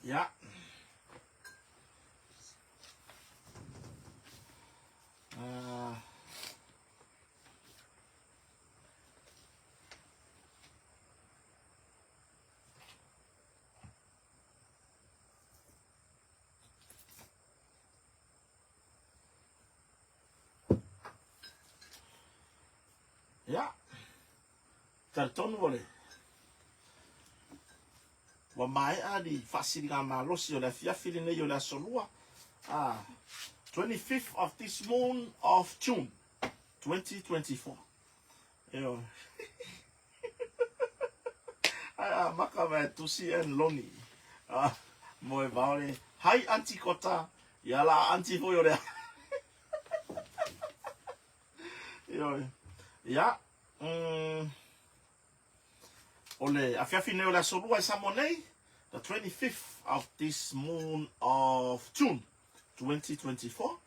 Ia. Uh, Ia, talitonu o le ua maea ni faasiligamalosi o le afiafi lenei o le aso lua, ah, 25th of this moon of June 2024. Eo. Ai a maka mai tusi and loni. Ah, mo e vaore. Hai anti kota. Ia la anti foi o le. Ioe. Ia. Mm, o le afiafi nei o le aso lua i Samoa nei, the 25th of this moon of June 2024.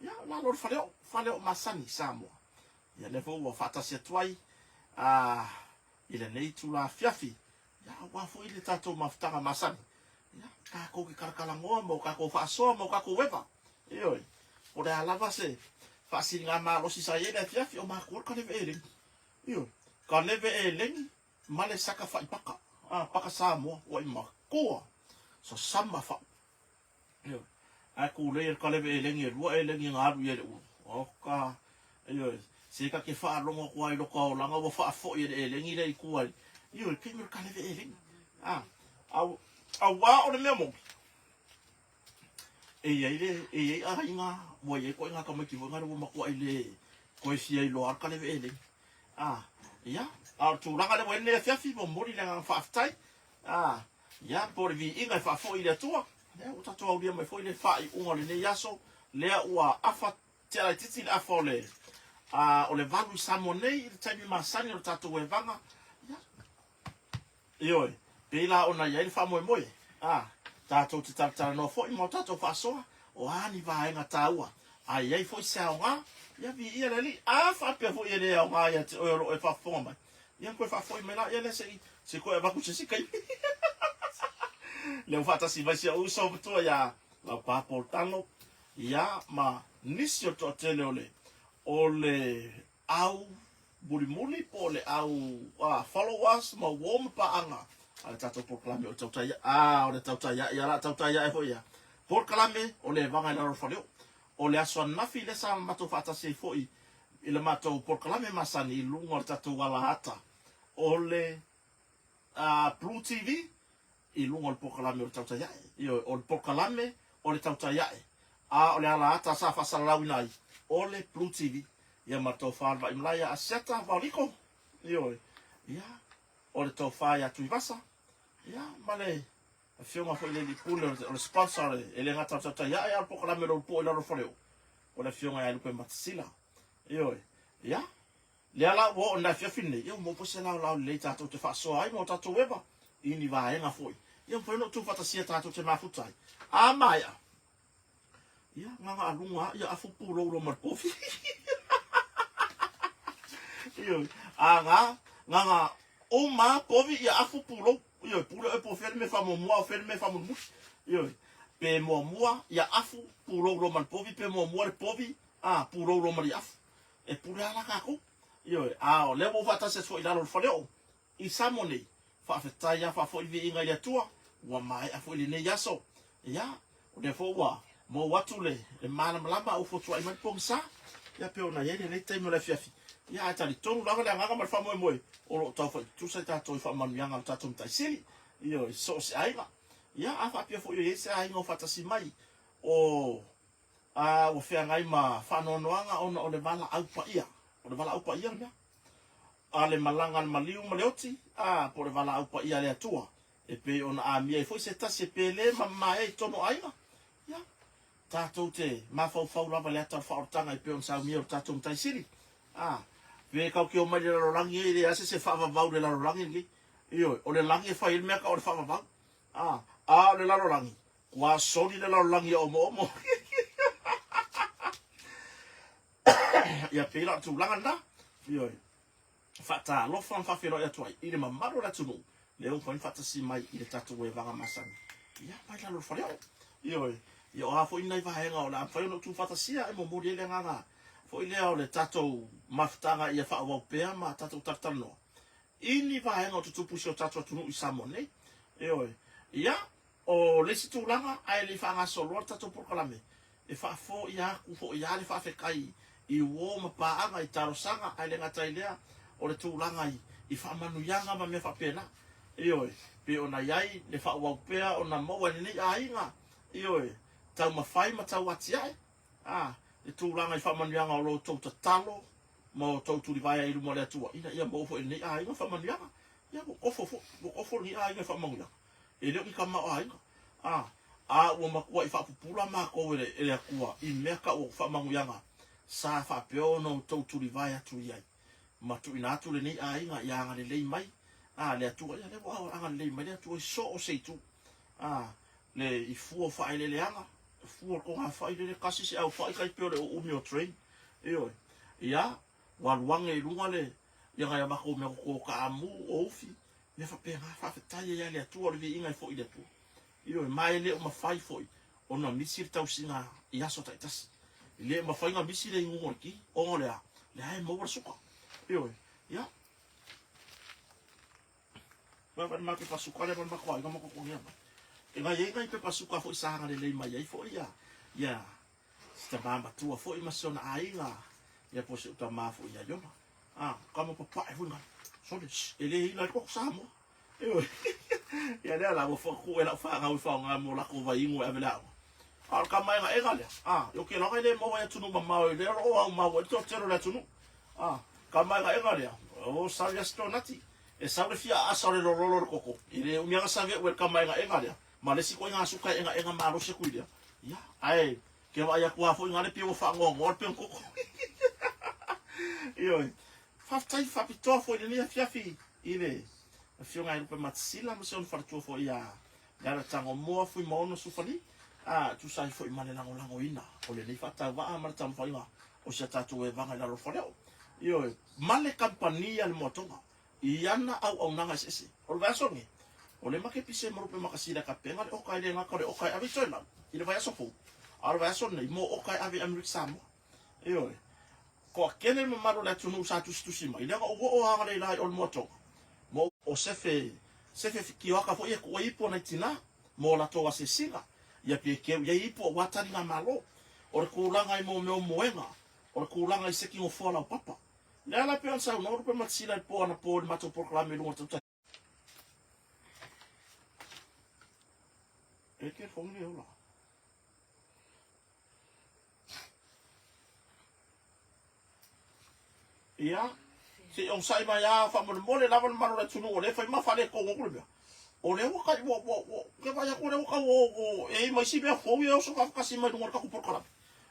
Ia, lalo le faleoo, faleoo masani Samoa. Ia, lea foi ua faatasi atu ai a i lenei itula afiafi. Ia, aua foi le tatou mafutaga masani. Ia, tatou ke kalakalanoa ma o tatou faasoa ma o tatou eva. Ioe, po o le a lava se faasiligamalosi sa i ai le afiafi, o matou ka leve eleni. Ioe, ka leve eleni ma le saka fa'i paka, a, paka Samoa, ua i matua, sasama fa'u. Ioe, ae kūlei e le kaleve eleni e lua eleni na alu i ai le ulu. Oka, ioe, se ta te faalogo atu lava i lota olaga ua faafo'i e le eleni lea i tua i, ioe, taimi o le kaleve eleni. A, auā o le mea moni, E i ai le, e i ai aiga, ua i ai koe ngā tamaiti foi ngā ua matuai le koe fia iloa le kaleve eleni. A, ia, a o le tulaga lea ua i ai lenei afiafi, momoli le agaga faafetai. A, ia, po o le viiga e faafoi i le Atua, lea ua tatou aulia mai foi le faaiuga o lenei aso, lea ua afa tea laitiiti le afa o le, a, o le valu i Samoa nei i le taimi masani o le tatou evaga. Ia, Ioe, pei la ona i ai le faamoemoe, ā, tātou te talatalanoa foi ma o tātou faasoa, o a ni vaega tāua, a i ai foi se aoga, ia viia le Alii, a faapea foi e le aoga ia te oe o lo o e faafofoga mai, ia ona toe faafoi mai laia lea se i, se i toe avatu i se isi taimi. Lea ua faatasi mai si ou uso matua ia Laupa Paul Tano, ia ma nisi o le toatele o le, o le au mulimuli po o le au followers ma uo ma paaga a le tatou polokalame o le tautai a o le tautai ae ia la tautai ae foi ia polokalame o le vaga i lalo o le faleoo o le aso ananafi lea sa matou faatasi ai foi i le matou polokalame masani i luga o le tatou alaata o le Blue TV i luga o le polokalame o le tautai ae. Ioe, o le polokalame o le tautai ae, a o le alaata sa faasalalauina ai, o le Blue TV. Ia ma le tofa le Vaimalae ia Asiata Vaoliko, ioe, ia, o le tofa ia Tuivasa, ia, ma le afioga foi i le Alii Pule, o le sponsor o le, e le gata o le tautai ae, a o le polokalame o le ulupuo i lalo o le faleoo, o le afioga ia Lupe Matasila, ioe, ia, Lea la ua oo i le afiafi lenei, ia ua maua foi se laolao lelei tatou te faasoa ai ma o tatou eva i ni vaega foi. Ia mafai ona ou tuufaatasia tatou te mafuta ai. A maea, ia gagaaluga a, ia afu pulou loa ma le povi. Ioe, a ga, gaga uma a povi ia afu pulou. Ioe, pule oe po o fea le mea faamuamua a o fea le mea faamulimuli. Ioe, pe muamua ia afu pulou loa ma le povi, pe muamua le povi, a, pulou loa ma le afu. E pule lava la tatou. Ioe, a o lea ua ou faatasi atu foi i lalo o le faleoo i Samoa nei. Faafetai lava, faafoi le viiga i le Atua, ua maea foi lenei aso. Ia, o lea foi ua mou atu le, le malamalama a ua fotuai mai le pogisa. Ia, pei ona i ai lenei taimi o le afiafi. Ia, ae talitonu lava le agaga ma le faamoemoe o lo o tau fai tutusa i tatou i faamanuiaga a lo tatou Matai Sili, ioe, i so o se aiga. Ia, a faapea foi o i ai se aiga o faatasi mai o A ua feagai ma faanoanoaga ona o le valaau paia. O le valaau paia le mea. A le malaga a le maliu ma le oti, a, po o le valaau paia a le Atua, e pei ona amia ai foi se tasi e pele ma mamae ai i totonu o aiga. Ia, tatou te mafaufau lava i le ata o le faaolataga e pei ona saumia e lo tatou Matai Sili. A, pe tatou te omai i le lalolagi e leai se se faavavau i le lalolagi lenei. Ioe, o le lagi e fai ai le mea tau o le faavavau. A, a o le lalolagi, Ua soli le lalolagi e omoomo. Ia pei la o le tulaga lena. Ioe. Faatalofa ma faafeiloai atu ai i le mamalu o le atunuu lea ua mafai ona faatasi mai i le tatou evaga masani. Ia, mai lalo o le faleoo. Ioe. Ia, o a foi nai vaega o le a mafai ona ou tuufaatasia e momoli ai le agaga foi lea o le tatou mafutaga ia faaauau pea ma tatou talatalanoa i ni vaega o tutupu i si o tatou atunuu i Samoa nei. Ioe. Ia, o le isi tulaga, ae le i faagasoloa le tatou polokalame, e faafoia atu foi lava le faafetai i uo ma paaga i talosaga, ae le gata i lea, o le tulaga i faamanuiaga ma mea faapena. Ioe, pei ona i ai le faaauau pea ona maua e lenei aiga, ioe, taumafai ma tauatiae, a, le tulaga i faamanuiaga o lo outou tatalo ma outou tulivae ai i luma o le Atua, ina ia maua foi e lenei aiga faamanuiaga. Ia, ua ofo foi, ua ofo lenei aiga i faamanuiaga. E le o ni tamaoaiga. A, a ua matuai faapupula matou e le, e le Atua i mea tau o faamanuiaga sa faapea ona outou tulivae atu i ai, ma tuuina atu lenei aiga ia agalelei mai, a, le Atua, ia lea ua agalelei mai le Atua i so o se itu, a, le, i fua o faaeleeleaga, fua o le togafai lele, tasi se aufai tai pei o le uumi o train, ioe, ia, ua alu ane i luga le, ia nai a matou mea toto taamu o ufi, mea faapena, faafetai ai lava i le Atua, o le viiga e foi i le Atua. Ioe, ma e le o mafai foi ona misi le tausiga i aso taitasi. E le mafai ona misi le inuga o le ti, ona o le a? Lea e maua le suka. Ioe, ia. Vai vai ma pepa suka lea ma le matou aiga ma totogi mai. E nai ai nai pepa suka foi sa agalelei mai ai foi ia ia si tama matua foi ma si ona aiga ia po o si ou tama foi ia Iona. Ah, kama papae foi ngana. Sole, e le ila ai koko Samoa. Ioe. Ia lea la, ua ku e lau whanau i whaonga mo lako vaiingo e ave le aoga. A o le kamaegaega lea, ah, i o ke laga i le maua i atunuu mamao i lea o au maua i le toatele o le atunuu. Ah, kamaegaega lea, o sau ia sitonati, e sau le fia aasa o le lololo o le koko, i le umiaga save ue le kamaegaega lea, ma le isi koiga suka e egaega malosi atu i lea. Ia, ae, ke vaai atu lava foi ngale pei ua faanoanoa le penukoko. Ioe. Faafetai faapitoa foi i lenei afiafi i le Afioga ia Lupe Matasila ma si ona faletua foi ia Leala Tagomoa Fuimaono Sufali, a tusa ai foi ma le lagolagoina o lenei faatauvaa ma le taumafaiga o si a tatou evaga i lalo o le faleoo. Ioe, ma le kamupani a le Moatoga i ana auaunaga eseese. O le vaiaso lenei, o lea ma ke pise ma Lupe Matasila e tapena le oka e le gata o le oka e ave i Toelau i le vaiaso fou, a o le vaiaso lenei mo oka e ave i Amerika Samoa. Ioe. Toatele le mamalu o le atunuu sa tusitusi mai, leaga ua oo agalelei i o le Moatoga. Mo o sefe, sefe kioaka foi e tuu ai ipu o nai tina mo latou asiasiga, ia pe keu i ai ipu aua taligamalo. O le tulaga i mo mea o moega, o le tulaga i se kinofoa laupapa. Lea la pei ona saunoa Lupe Matasila i le po anapo i le matou polokalame i luga o le tautai. E ke fongi le ola. Ia, se i onosai mai lava faamolemole lava le mamalu o le atunuu o lea e fai ma faaletonu atu le mea. O lea ua tai, ua, ua, ua, ke vaai atu o lea ua tau o, o, e i ai ma isi mea fou ia e oso faatasi mai luga o le tatou polokalame.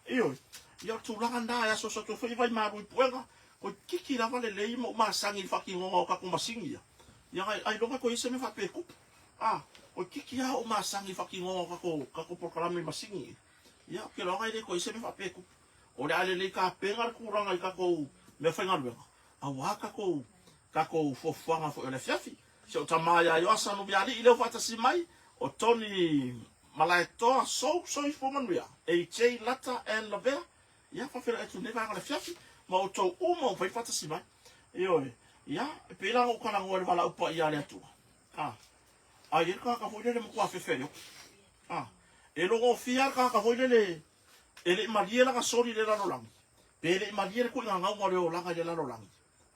Ioe, ia o le tulaga lena e asoaso atu ai foi vaimalu i puega, toeitiiti lava lelei ma ou masani i le faatinoga o tatou masini ia. Ia ailoga toe i ai se mea faapea e tupu. A, toeitiiti lava ou masani i le faatinoga o tatou, tatou polokalame i masini ia. Ia, ou te iloa e le toe i ai se mea faapea e tupu. O le a lelei tapena le tulaga i tatou meafaigaluega, aua tatou, tatou fuafuaga foi o le afiafi. Si ou tama ia Ioasa Nuvialii lea ua faatasi mai, o Tony Malaetoa Sou, soifua manuia, AJ Lata and Lavea, ia, faafeiloai atu i lenei vaega o le afiafi, ma outou uma ua mafai ona faatasi mai. Ioe, ia, e pei la ona ou talanoa i le valaau paia a le Atua. A, a i ai le tagata foi lele e matua fefe ai le oki. A, e logofia lava le tagata foi lele e le i malie lana soli i le lalolagi, pe le i malie le tuuina gauga o le olaga i le lalolagi,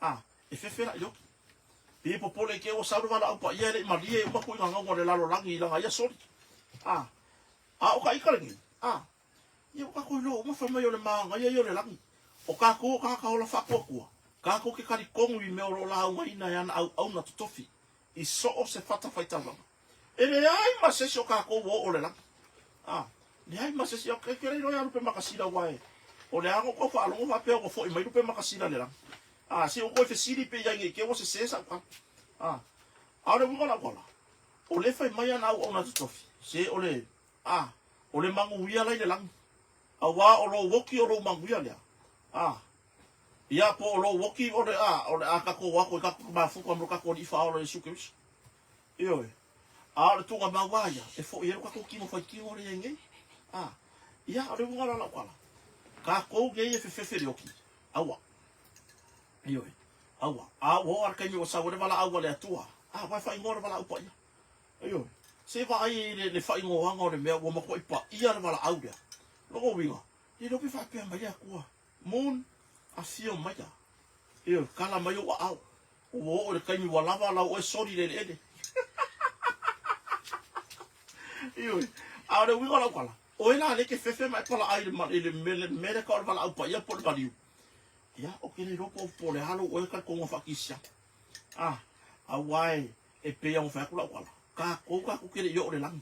a, e fefe la i le oki. Pe popole i te ua sau le valaau paia e le i malie uma tuuina gauga o le lalolagi i lana ia soli. A, a o ka ita lenei, a, ia ua tatou iloa uma fai mai o le manaia ia o le lagi. O tatou o tagata ola faatuatua, tatou te talitonu i mea o lo o laugaina e ana auauna totofi i so o se fatafaitaulaga. E leai ma se isi o tatou ua oo i le lagi. A, leai ma se isi, e te le iloa ia Lupe Makasina aua e, o le a na ou tau faalogo faapea ua foi mai Lupe Makasina i le lagi. A, se i ou toe fesili pea i ai nei te i ua sese sau tala. A, a o le uiga o lau tala, o lea e fai mai ana auauna totofi, se o le, a, o le manuia la i le lagi. Aua o lou oki o lou manuia lea. A, ia po o lou oki o le a, o le a tatou o atu i tatou mafuta ma lo tatou Alii Faaola Iesu Keriso. Ioe. A o le tuugamau lava ia, e foi ai lo tatou tino faitino lea e i ai nei. A, ia, o le uiga la o lau tala, tatou nei e fefefe i le oti, aua. Ioe, aua. A ua oo lava le taimi ua sau ai le valaau a le Atua, a, aua e faaigoa le valaau paia. Ioe, se vaai i le, le faaigoaga o le mea ua matuai paia le valaau lea. Lona uiga, e le iloa pe faapea mai le Atua, Moon, afio maia, ioe, kala mai ou aao. Ua oo i le taimi ua lava lau oe soli i le eleele. Ioe. A o le uiga o lau tala, o oe la lea e te fefe ma e palaai i le i le mele ka o le valaau paia po o le maliu. Ia, ou te le iloa po o le a lou oe talitonuga faakerisiano. A, aua e, e pei ona fai atu lau tala, tatou tatou te le i oo i le lagi.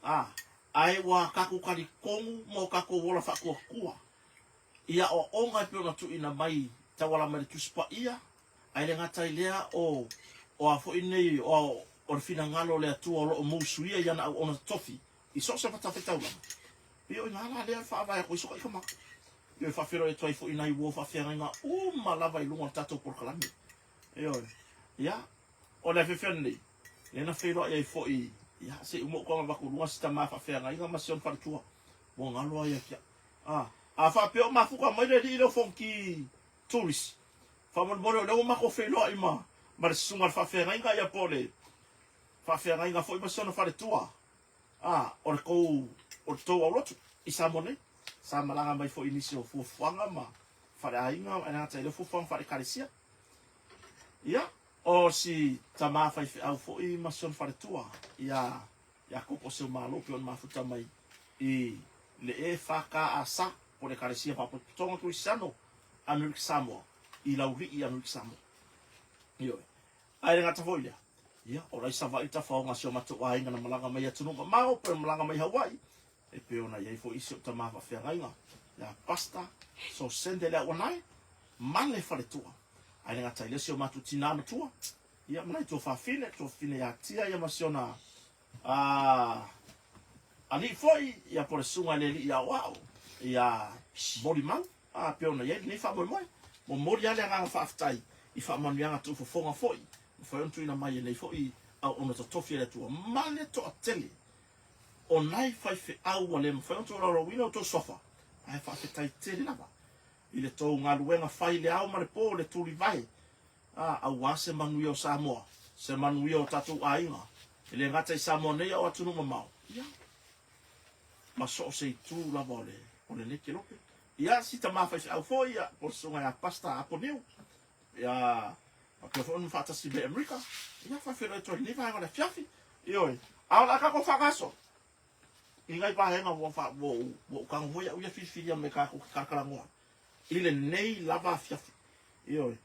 A, ae ua tatou talitonu ma o tatou ola faatuatua i aoaoga e pei ona tuuina mai tauala mai le Tusi Paia, ae le gata i lea o o a foi nei o o le finagalo o le Atua o lo o mousuia i ana auauna totofi i so o se fatafaitaulaga. Pei o i ina la lea e faavae atu ai so taitamaga. Ioe, faafeiloai atu ai foi i nai uo faafeagaiga uma lava i luga o le tatou polokalame. Ioe. Ia, o le afiafi ananei, lea na feiloai ai foi, ia, se i uma ou tago avatu i luga si tama faafeagaiga ma si ona faletua. Ua galo lava ia te au. A, a faapea o mafuta mai le alii lea o Fonoti Tourist, faamolemole o lea ua matou feiloai ma, ma le susuga i le faafeagaiga ia po o le faafeagaiga foi ma si ona faletua, a, o le tou, o le tou aulotu i Samoa nei. Sa malaga mai foi i nisi o fuafuaga ma faleaiga, ae le gata i lea o fuafuaga faale-ekalesia. Ia, o si tama faifeau foi ma si ona faletua, ia Iakopo Seumalo pei ona mafuta mai i le EFKAS po o le Ekalesia Faapotopotoga Kerisiano Amerika Samoa i Laulii, Amerika Samoa. Ioe. Ae le gata foi i lea, ia, o la i Savaii le tafaoga a si o matou aiga na malaga mai i atunuu mamao, pe malaga mai Hawaii, e pei ona i ai foi isi o tama faafeagaiga ia Pastor Sosende Leauanae ma le faletua. Ae le gata i lea si o matou tinā matua, ia ma nai tuafafine, tuafafine ia Tia ia ma si ona alii foi, ia po o le susuga i le alii aoao ia Molimau, a pei ona i ai lenei faamoemoe. Momoli lava le agaga faafetai i faamanuiaga tuufofoga foi, mafai ona tuuina mai e nei foi auauna totofi a le Atua ma le toatele o nai faifeau ua le mafai ona tolaulauina outou suafa, ae faafetai tele lava i le tou galuega fai i le ao ma le po, le tulivae, a, aua se manuia o Samoa, se manuia o tatou aiga, e le gata i Samoa nei a o atunuu mamao, ia, ma so o se itu lava o le, o lenei kelope. Ia, si tama faifeau foi, ia, po o le susuga ia Pastor Aponiu, ia, faapea foi ona faatasi mai Amerika, ia, faafeiloai atu ai i lenei vaega o le afiafi. Ioe, a o le a tatou faagaso i nai vaega ua, ua, ua ou tago foi au ia filifilia mai tatou te talatalanoa i lenei lava afiafi. Ioe,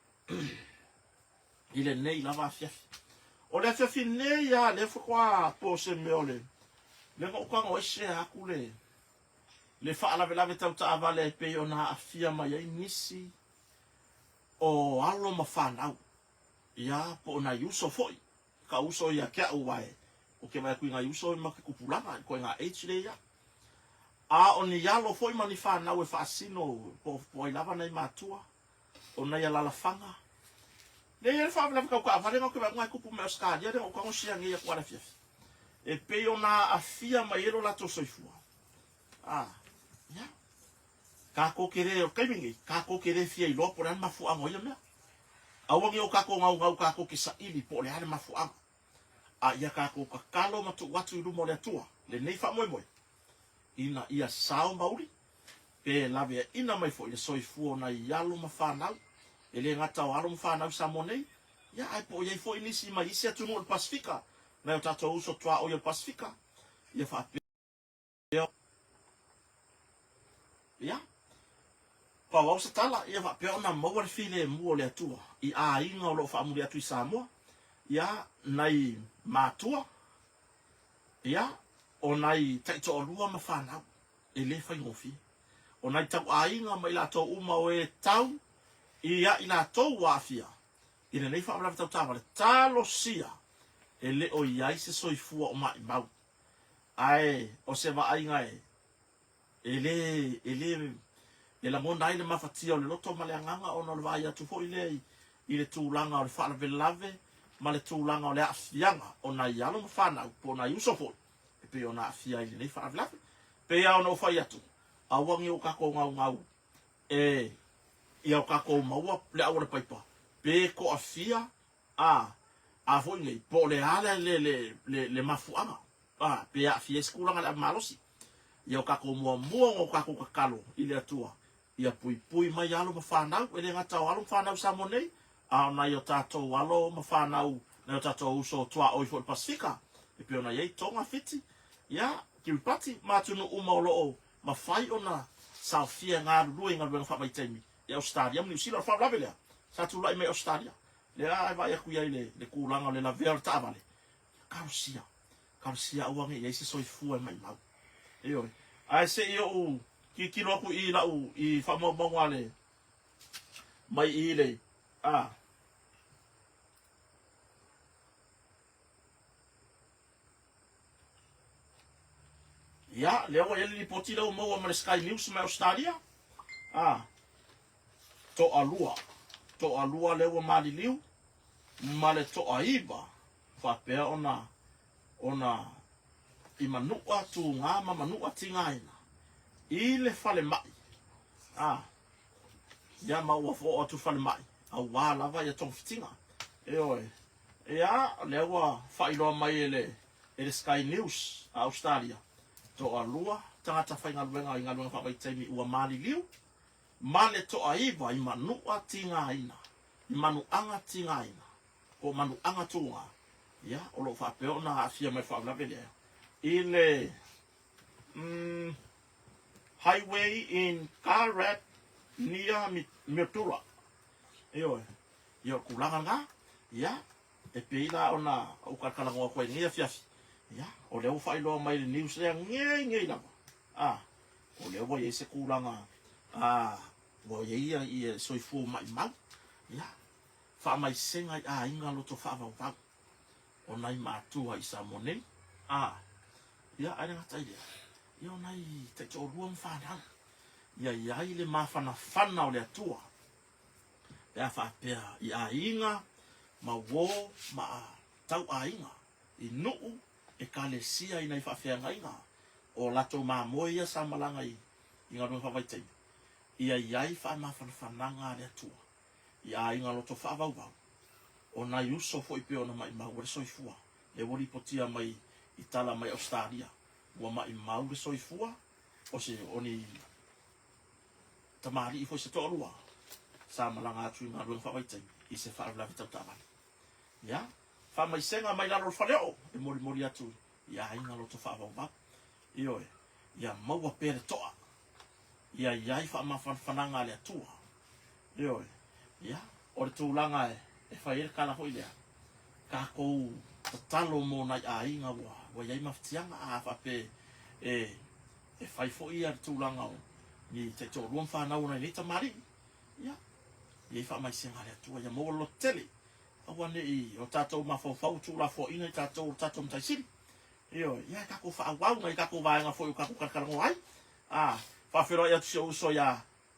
i lenei lava afiafi. O le afiafi nei lava, lea faatoa po o se mea o le lea na ou tago ai share atu le le faalavelave tau taavale e pei ona aafia mai ai nisi o alo ma fanau, ia, po o nai uso foi, ka uso ia te au aua ou te vaai atu i nai uso ma ke tupulaga, i ituaiga age lea ia. A o ni alo foi ma ni fanau e faasino po o ai lava nai matua, o nai alalafaga. Lea e i ai le faalavelave tau taavale na ou te vaai atu na e tupu mai Ausetalia lea na ou tago siagi atu i le afiafi. E pei ona aafia mai ai lo latou soifua. A, ia, tatou te le, o le taimi lenei, tatou te le fia iloa po o le a le mafuaaga o ia mea. Aua ne i o tatou naunau tatou te saili po o le a le mafuaaga. A ia tatou tatalo ma tuu atu i luma o le Atua lenei faamoemoe, ina ia sao ma uli, pe laveaina mai foi le soifua o nai alo ma fanau, e le gata o alo ma fanau i Samoa nei, ia ae po o i ai foi nisi mai isi atunuu o le Pasefika, nai o tatou uso tuaoi o le Pasefika, ia faapea Ia, pau au se tala, ia faapea ona maua le filemu o le Atua i aiga o lo o faamuli atu i Samoa, ia, nai matua, ia, o nai taitoalua ma fanau, e le faigofie. O nai tauaiga ma i latou uma o e tau ia i latou ua aafia i lenei faalavelave tau taavale, talosia e le o i ai se soifua o maimau. Ae o se vaaiga e, e le, e le, e lagona ai le mafatia o le loto ma le agaga ona o le vaai atu foi lea i, i le tulaga o le faalavelave ma le tulaga o le aafiaga o nai alo ma fanau po o nai uso foi e pei ona aafia ai i lenei faalavelave. E pei lava ona ou fai atu, aua ne i o tatou gaugau e ia o tatou maua le auala paipa pe toafia a a foi nei po o le a le le le le, le mafuaaga a pe aafia ai se tulaga i le ave malosi. Ia o tatou muamua ona o tatou tatalo i le Atua ia puipui mai alo ma fanau, e le gata o alo ma fanau i Samoa nei, a o nai o tatou alo ma fanau, nai o tatou uso tuaoi foi i le Pasefika, e pei ona i ai Tonga, Fiti, ia, Kiripati ma atunuu uma o lo o mafai ona saofia e galulue i galuega faavaitaimi i Ausetalia ma Niu Sila. O le faalavelave lea sa tulai mai i Ausetalia, lea e vaai atu i ai i le tulaga o le lavea o le taavale, ia kalosia, kalosia aua ne i i ai se soifua e maimau. Ioe. Ae se i ou tilotilo atu i lau i faamaumauga a le mai i le a Ia, lea ua i ai le lipoti lea ua maua ma le Sky News mai Ausetalia. A, toalua. Toalua lea ua maliliu ma le toaiva faapea ona ona i Manua Tugā ma Manua Tigaina i le falemai. A, ia ma ua oo atu i le falemai auā lava ia togafitiga. Ioe. Ia, lea ua faailoa mai e le e le Sky News a Ausetalia, toalua tagata faigaluega i galuega faavaitaimi ua maliliu ma le toaiva i Manua Tigaina, i Manuaga Tigaina, po o Manuaga Tugā, ia, o lo o faapea ona aafia mai le faalavelave lea i le mm, highway in Karat near Mildura. Ioe, ia o le tulaga lena, ia, E pei la ona ou talatalanoa atu ai i lenei afiafi, ia, o lea ua faailoa mai i le news lea nei nei lava, a, o lea ua i ai se tulaga, a, ua i ai ia, ia soifua maimau, ia, faamaisega i aiga loto faavauvau o nai matua i Samoa nei, a, ia, ae le gata i lea, ia o nai taitoalua ma fanau, ia i ai le mafanafana o le Atua, pe a faapea i aiga ma uō ma tau aiga i nuu, ekalesia i nai faafeagaiga o latou mamoe ia sa malaga i galuega faavaitaimi, ia i ai faamafanafanaga a le Atua i aiga loto faavauvau o nai uso foi pei ona maimau ai le soifua. Lea ua lipotia mai i tala mai Ausetalia ua maimau le soifua o se o ni tamalii foi se toalua sa malaga atu i galuega faavaitaimi i se faalavelave tau taavale. Ia, faamaisega mai lalo o le faleoo e molimoli atu i aiga loto faavauvau. Ioe, ia maua pea le toa, ia i ai faamafanafanaga a le Atua. Ioe, ia, o le tulaga e fai ai le tala foi lea, tatou tatalo mo nai aiga ua, ua i ai mafatiaga, a faapea e, e fai foi ia le tulaga o ni taitoalua ma fanau o nai nei tamalii, ia, i ai faamaisega a le Atua, ia maua le lototele, aua ne i o tatou mafaufau tuulafoaiina i tatou o le tatou Matai Sili. Ioe, ia tatou faaauau nai tatou vaega foi o tatou talatalanoa ai. A, faafeiloai atu si ou uso iā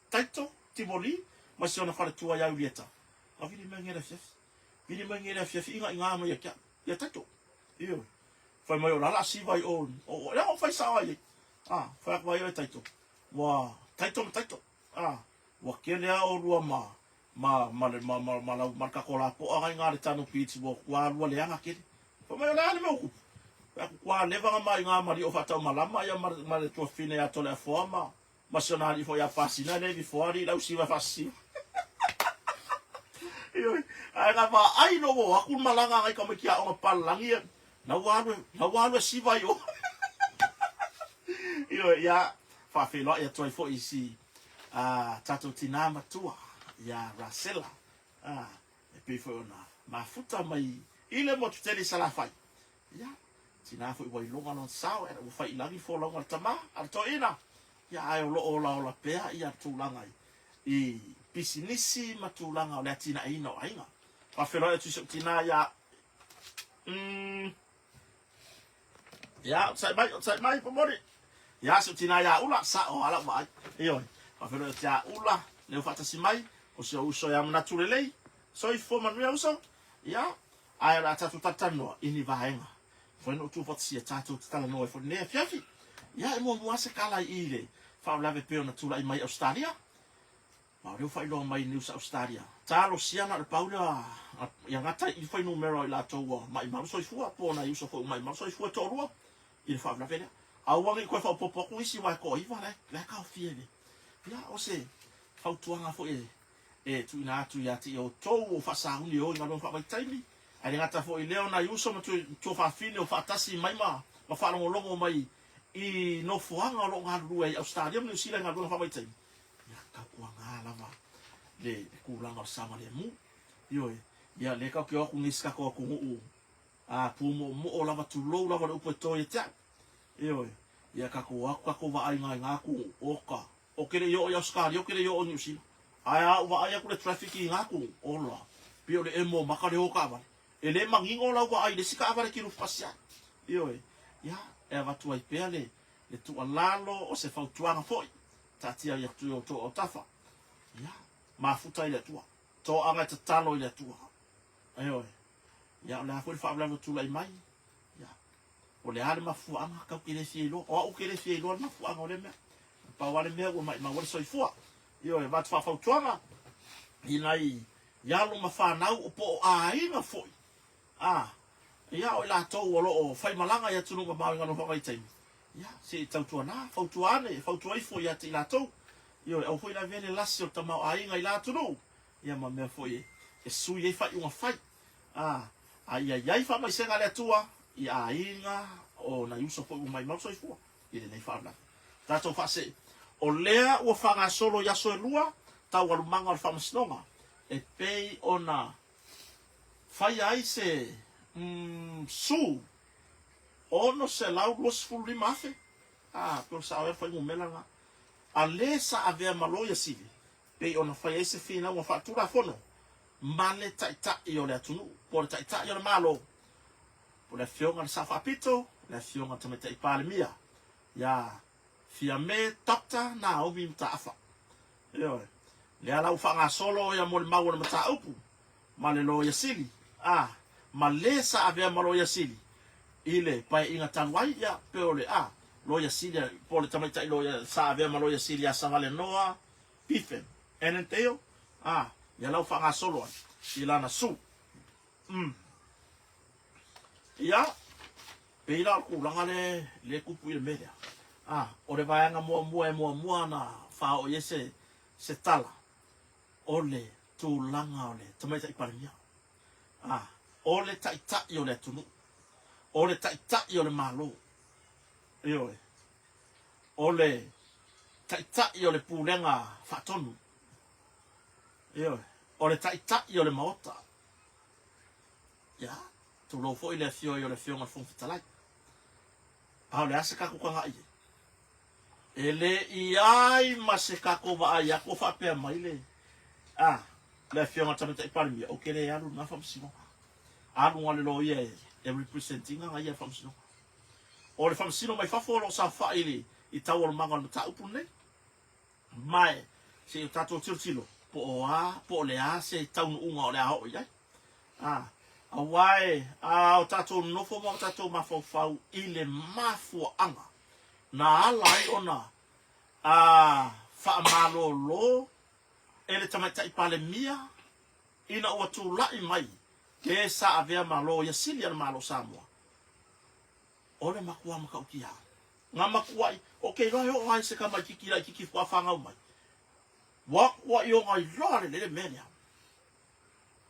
Taito, Timoli, ma si ona faletua iā Ulieta. A vili mai ngele afiafi. Vili mai ngele afiafi iga iga mai ia kia, ia Taito. Ioe. Fai mai o la la siva i o, o, o, o fai sao ai. A, fai atu ai oe Taito. Ua, Taito ma Taito. A, ua kele a olua ma, ma, ma le, ma, ma, ma, lau, ma le tatou lapoa ngai ngā le tanu piti ua, ua alua leaga kele. Fai mai o le a le mea ua tupu. Fai atu kua leva nga mai ngā mali o whaatau malama ia ma, ma le tuafine ia tole afoa ma, ma si ona alii foi ia Pasina le ivi foa alii lau siva faasisiva. Ioe, ae na vaai loa ua o atu le malaga a nai tamaiti aoga papalagi ia, na ua alu, na ua alu e siva ai o. Ioe, ia, faafeiloai atu ai foi i si a tatou tinā matua ia Rasela, a, e pei foi ona mafuta mai i le motu tele i Salafai. Ia, tinā foi ua iloga lona sao, ua fai i lagi folauga a le tamā, a le toeaina, ia, ae o lo o olaola pea ia tulaga i, i pisinisi ma tulaga o le atinaeina o aiga. Faafeiloai atu i si ou tinā ia, ia, onosai mai, onosai mai, momoli. Ia, si ou tinā ia Ula, sao lava lau vaai. Ioe, faafeiloai atu ia Ula, lea ua faatasi mai, o si ou uso ia Manatu Lelei, soifua manuia uso. Ia, Ae o le a tatou talatalanoa i ni vaega mafai ona ou tuufaatasia tatou te talanoa ai foi i lenei afiafi. Ia, e muamua lava se tala i i le faalavelave e pei ona tulai mai i Ausetalia. Ma o lea ua faailoa mai i news a Ausetalia, talosia na o le pau lea ia gata i i fuainumera o i latou ua maimau le soifua po o nai uso foi ua maimau le soifua e toalua i le faalavelave lea. Aua ne i toe faaopoopo atu isi aua e toaiva la e taofia i le. Ia, o se fautuaga foi e e tuuina atu ia te outou o faasauni e o i galuega faavaitaimi, ae le gata foi i lea o nai uso ma tuafafine o faatasi mai ma faalogologo mai i nofoaga o lo o galulue ai i Ausetalia ma Niu Sila i galuega faavaitaimi, ia tautuana lava le tulaga o le saogalemu. Ioe, ia lea tatou te o atu nei i se tatou atunuu a pumoomoo lava, tulou lava le upu e to ia te au. Ioe, ia tatou o atu tatou vaai i nai na atunuu, oka, Ou te le i oo i Ausetalia, ou te le i oo i Niu Sila. Ae a ou vaai atu le traffic i na atunuu, ola, pei o le emo o maka le o taavale. E le manino lau vaai i le isi taavale e te lufutasi ai. Ioe, ia, e avatu ai pea le, le tuualalo o se fautuaga foi, taatia atu i outou autafa. Ia, mafuta i le Atua. Toaga e tatalo i le Atua. Ioe, ia, o le a foi le faalavelave ua tulai mai, ia, O le a le mafuaaga tau te le fia iloa? O au te le fia iloa le mafuaaga o lea mea. Pau lava le mea ua maimau ai le soifua. Ioe, avatu faafautuaga i nai alo ma fanau po o aiga foi, a, ia, o i latou o lo o faimalaga i atunuu mamao i galuega faavaitaimi, ia, se i tautuana, fautua ane, fautua ifo ia te i latou. Ioe, aua foi le avea le lasi o le tamaoaiga i la atunuu, ia ma mea foi e sui ai faaiuga fai. A, a ia i ai faamaisega a le Atua i aiga o nai uso foi ua maimau soifua i lenei faalavelave. Tatou faasee, o lea ua faagasolo i aso e lua taualumaga o le faamasinoga e pei ona faia ai se mm, su 625 afe, a, pe o le sao ea le fuainumera lena, a le sa avea ma loia sili, pei ona fai ai se finauga faatulafono ma le Taitai o le atunuu, po o le Taitai o le Malo, po o le Afioga i le Sao Faapito, le Afioga i le Tamaitai Palemia, ia Fiame Doctor Naomi Mataafa. Ioe. Lea la ua faagasolo ia molimau o le mataupu ma le Loia Sili, a, ma le sa avea ma Loia Sili i le Paeaiga talu ai, ia, pe o le, a, Loia Sili, po o le Tamaitai Loia sa avea ma Loia Sili ia Savalenoa Pifen, Annandale, a, ia la ua faagasolo ai i lana su. Mm. Ia, pei la o le tulaga le, le tupu i le mea lea. A, o le vaega muamua e muamua ona faaoo i ai se, se tala, o le tulaga o le Tamaitai Palemia. A, o le Taitai o le atunuu. O le Taitai o le Malo. Ioe. O le Taitai o le Pulega Faatonu. Ioe. O le Taitai o le Maota. Ia, tulou foi le afio ai o le Afioga i le Fofoga Fetalai. A o le a se tatou tagai i ai? E le i ai ma se tatou vaai atu o faapea mai le, a, le Afioga i le Tamaitai Palemia, ou te le alu i lena faamasinoga. Alu na o le loia e represent ina ia i le faamasinoga. O le faamasino mai fafo o lo o saofai i le i taualumaga o le mataupu lenei. Ma e, se i o tatou tilotilo, po o a, po o le a se taunuuga o le a oo i ai. A, aua e, a o tatou nofo ma o tatou mafaufau i le mafuaaga na ala ai ona a faamalolo e le Tamaitai Palemia ina ua tulai mai le sa avea ma Loia Sili a le Malo o Samoa. O le matua matautia. Nga matuai, o ke iloa e oo ai se tamaititi laititi faatoa fanau mai. Ua matuai ona iloa lelei le mea lea.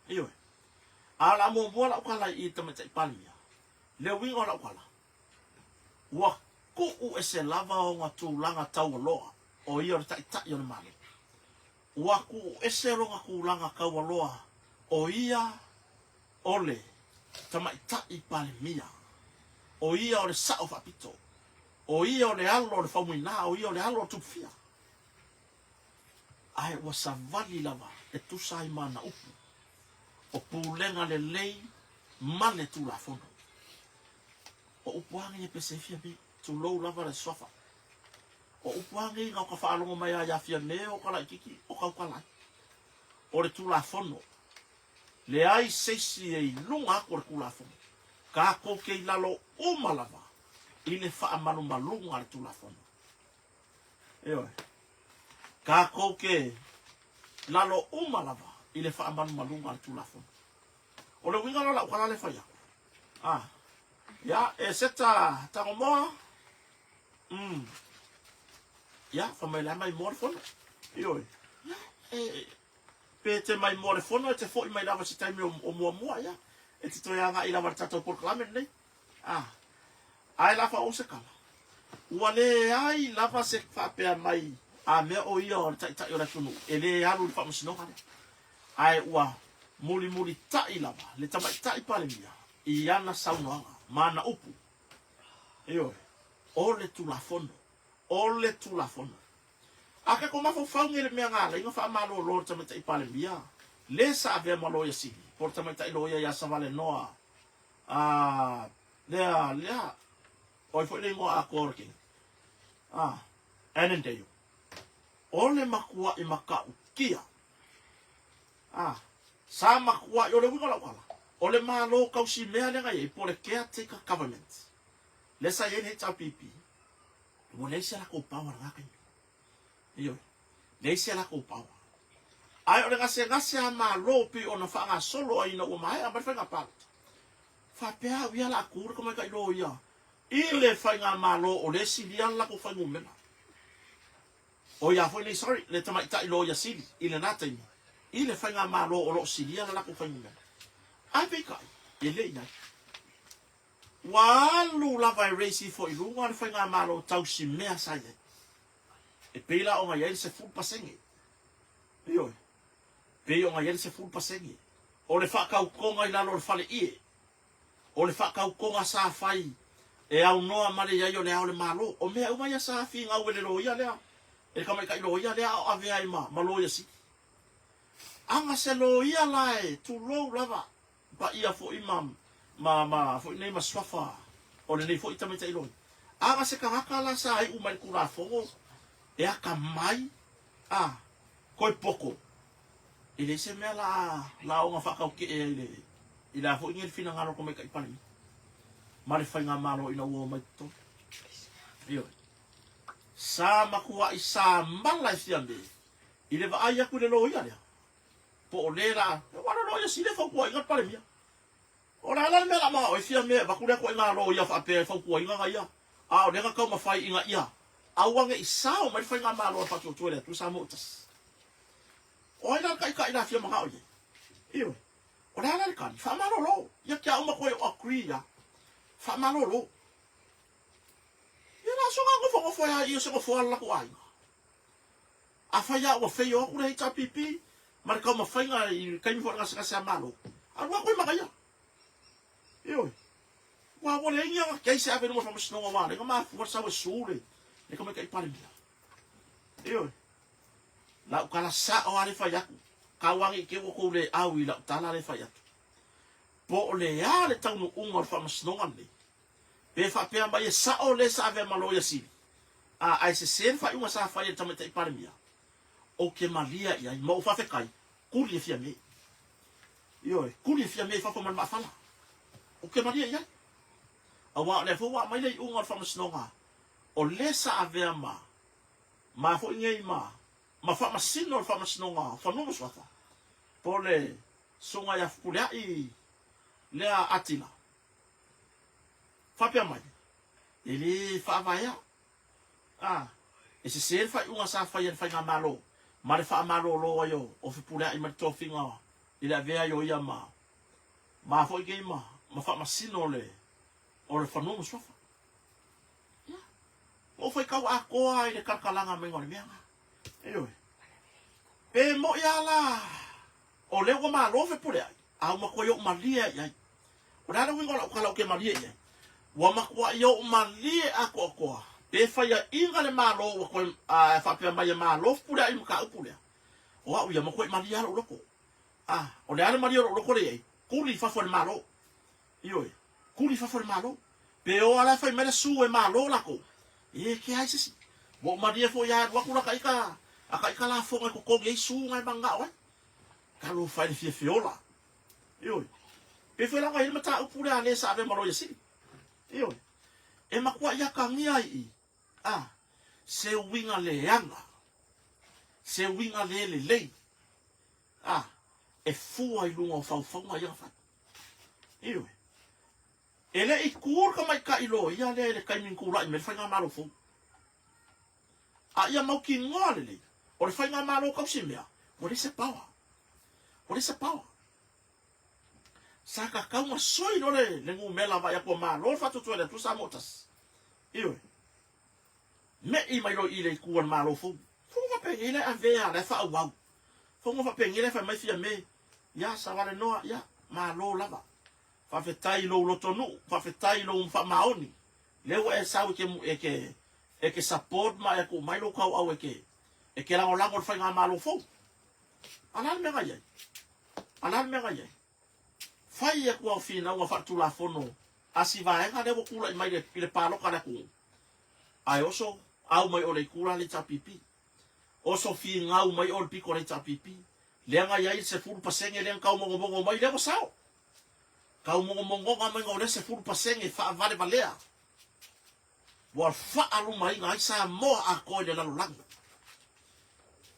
Ioe. A o le a muamua lau tala i le Tamaitai Palemia, le uiga o lau tala, ua tuu ese lava ona tulaga taualoa, o ia o le Taitai o le Malo. Ua tuu ese lona tulaga taualoa, o ia o le Tamaitai Palemia, o ia o le Sao Faapito, o ia o le alo o le Faumuina, o ia o le alo o le Tupufia. Ae ua savali lava e tusa ai ma ana upu, o pulega lelei ma le Tulafono. O upu a nei e pese ai Fiame, tulou lava le suafa. O upu a nei na o ka faalogo mai a ia Fiame o ka laititi o kaukala ai. O le Tulafono. Leai se isi e i luga atu o le Tulafono. Tatou te i lalo uma lava i le faamalumaluga a le Tulafono. Ioe. Tatou te lalo uma lava i le faamalumaluga a le Tulafono. O le uiga la o lau tala lea e fai atu. Ah. Ia, e seta Tagomoa. Ia, fai mai la mai moa le fono. Ioe. Ia, e, pe te mai moa le fono, e te foi mai lava se taimi o muamua, ia. E te toe agai lava le tatou polokalame lenei. Ah. Ae la faaoo se tala. Ua leai lava se faapea mai a mea o ia o le taitai o le atunuu e le alu i le faamasinoga lea. Ae ua mulimulita'i lava le tamaitai Palemia i ana saunoaga ma ana upu. Ioe, o le Tulafono, o le Tulafono. A tatou mafaufau nei i le mea na ala ai ona faamalolo le tamaitai Palemia le sa avea ma Loia Sili, po o le tamaitai loia ia Savalenoa, a, lea, lea, o ai foi le igoa atoa o le teine? A, Annandale. O le matua'i matautia. A, sa matua'i, o le uiga o lau tala, o le Malo tausimea lea na i ai, po o le caretaker government, lea sa i ai le HRPP, ua leai se latou power i lena taimi. Ioe, leai se latou power. Ae o le gasegase a Malo pei ona faagasolo ai ina ua maea mai le faiga palota, faapea au ia o le a tu le tamaitai loia i le faigamalo o lea e silia le latou fuainumera. O ia foi nei, sorry, le tamaitai loia sili i lena taimi i le faigamalo o lo o silia le latou fuainumera. Ae peitai, e le i ai. Ua alu lava e raise ifo i luga le faigamalo tausi mea sa i ai. E pei la ona i ai le 10%. Ioe. Pei ona i ai le 10%. O le faatautoga i lalo o le fale ie. O le faatautoga sa fai e aunoa ma le i ai o Le Ao o le Malo. O mea uma ia sa finau e le loia lea, e le tamaitai loia lea a o avea ai ma loia sili. Aga se loia la e tulou lava paia foi ma ma ma foi nei ma suafa o lenei foi tamaitai loia. Aga se tagata la sa iu mai le Tulafono e atamai a koe poto E leai se mea la la ona faataukee ai le i le a foi nei le finagalo o le Tamaitai Palemia ma le faigamalo ina ua omai i totonu. Ioe. Sa matuai sa mala e Fiame i le vaai atu i le loia lea, po o le la, aua o le loia sili e fautuaina le Palemia. O le a la le mea la manao ai Fiame e avatu lea ituaiga loia faapea e fautuaina na ia, a o lea na taumafai ina ia aua ne i sao mai le faigamalo a le Faatuatua i le Atua Samoa Tasi. O ai la le taitai la fia manao i ai? Ioe. O le a la le tali? Faamalolo. Ia te au matua e o agree ia. Faamalolo. Ia la soga nofonofo ai a ia se nofoa le latou aiga. Afai lava ua fail atu le HRPP ma le taumafaiga i le taimi foi o le gasegase a Malo, alu atu ai ma ia. Ioe. Ua ua leai ni aga case e ave i luma o le faamasinoga ua ala ai ona mafua le sau e sue le le tamaitai Palemia. Ioe. Lau tala sao lava le fai atu. Tau ane i te ua tou le au i lau tala le fai atu. Po o le a le taunuuga o le faamasinoga lenei, pe faapea mai e sao le sa avea ma Loia Sili, a ae sese le faaiuga sa fai e le Tamaitai Palemia, ou te malia i ai ma ou faafetai, kuli e Fiame. Ioe, kuli e Fiame i fafo ma le maafala. Ou te malia i ai. Aua o lea foi ua aumai le iuga o le faamasinoga, o le sa avea ma ma foi nei ma ma faamasino o le Faamasinoga o Fanua ma Suafa, po o le Susuga ia Fepuleai lea Atila, faapea mai, e le faavaea, a, e sese le faaiuga sa faia e le Faigamalo ma le faamalolo ai o Fepuleai ma le tofiga i le avea ai o ia ma ma foi nei ma ma faamasino o le o le Fanua ma Suafa. Ia, ua ou faitau atoa lava i le kalakalaga maiga o le mea lena. Ioe. Pe moʻi lava la o lea ua malo Fepuleai, a ua matuai ou malie i ai. O le a le uiga o lau tala ou te malie i ai? Ua matuai ou malie atoatoa pe faiaʻiga le Malo ua toe faapea mai e malo Fepuleai i le mataupu lea. O au ia, matuai malie lava lou loto. A, o le a le malie o lou loto lea i ai? Tuli i fafo e le Malo. Ioe, tuli i fafo e le Malo. Pe o ala e fai mai le su e malo lakou, e kea ai se isi. Ua ou malie foi a alu atu la taita, a taita lafoga e totogi ai su na e manao ai. Talofa e le fiafiola. Ioe. Pe foi lava i le mataupu lea a le sa avea ma Loia Sili. Ioe. E matuai atagia ai i i, a, se uiga leaga, se uiga le lelei, a, e fua i luga o faufauga ia na fai. Ioe. E le i tu le tamaitai loia lea i le taimi na tulai mai le faigamalo fou. A ia mautinoa lelei, o le faigamalo tausimea, ua leai se power. Ua leai se power. Sa tatau ona sui loa le, le numera vaai atu ua malo le faatuatua i le Atua Samoa tasi. Ioe. Me'i mai loa i le itu a le Malo fou. Fono faapenei la e avea la e faaauau. Fono faapenei la e fai mai Fiame, ia Savalenoa, ia malo lava. Faafetai i lou lotonuu, faafetai i lou faamaoni. Lea ua e sau e te, e te, e te support ma e tuu mai lou tauau e te, e te lagolago i le faigamalo fou. A o le a le mea na i ai? A o le a le mea na i ai? Fai atu au finauga faaletulafono a si vaega lea ua tulai mai i le palota a le atunuu, ae oso au mai o le itu la le HRPP. Oso finau mai o le pito a le HRPP. Lea na i ai le 10% lea na taumogomogo mai, lea ua sao. Taumogomogoga mai o lea 10% faavalevalea ua faalumaina ai Samoa atoa i le lalolagi.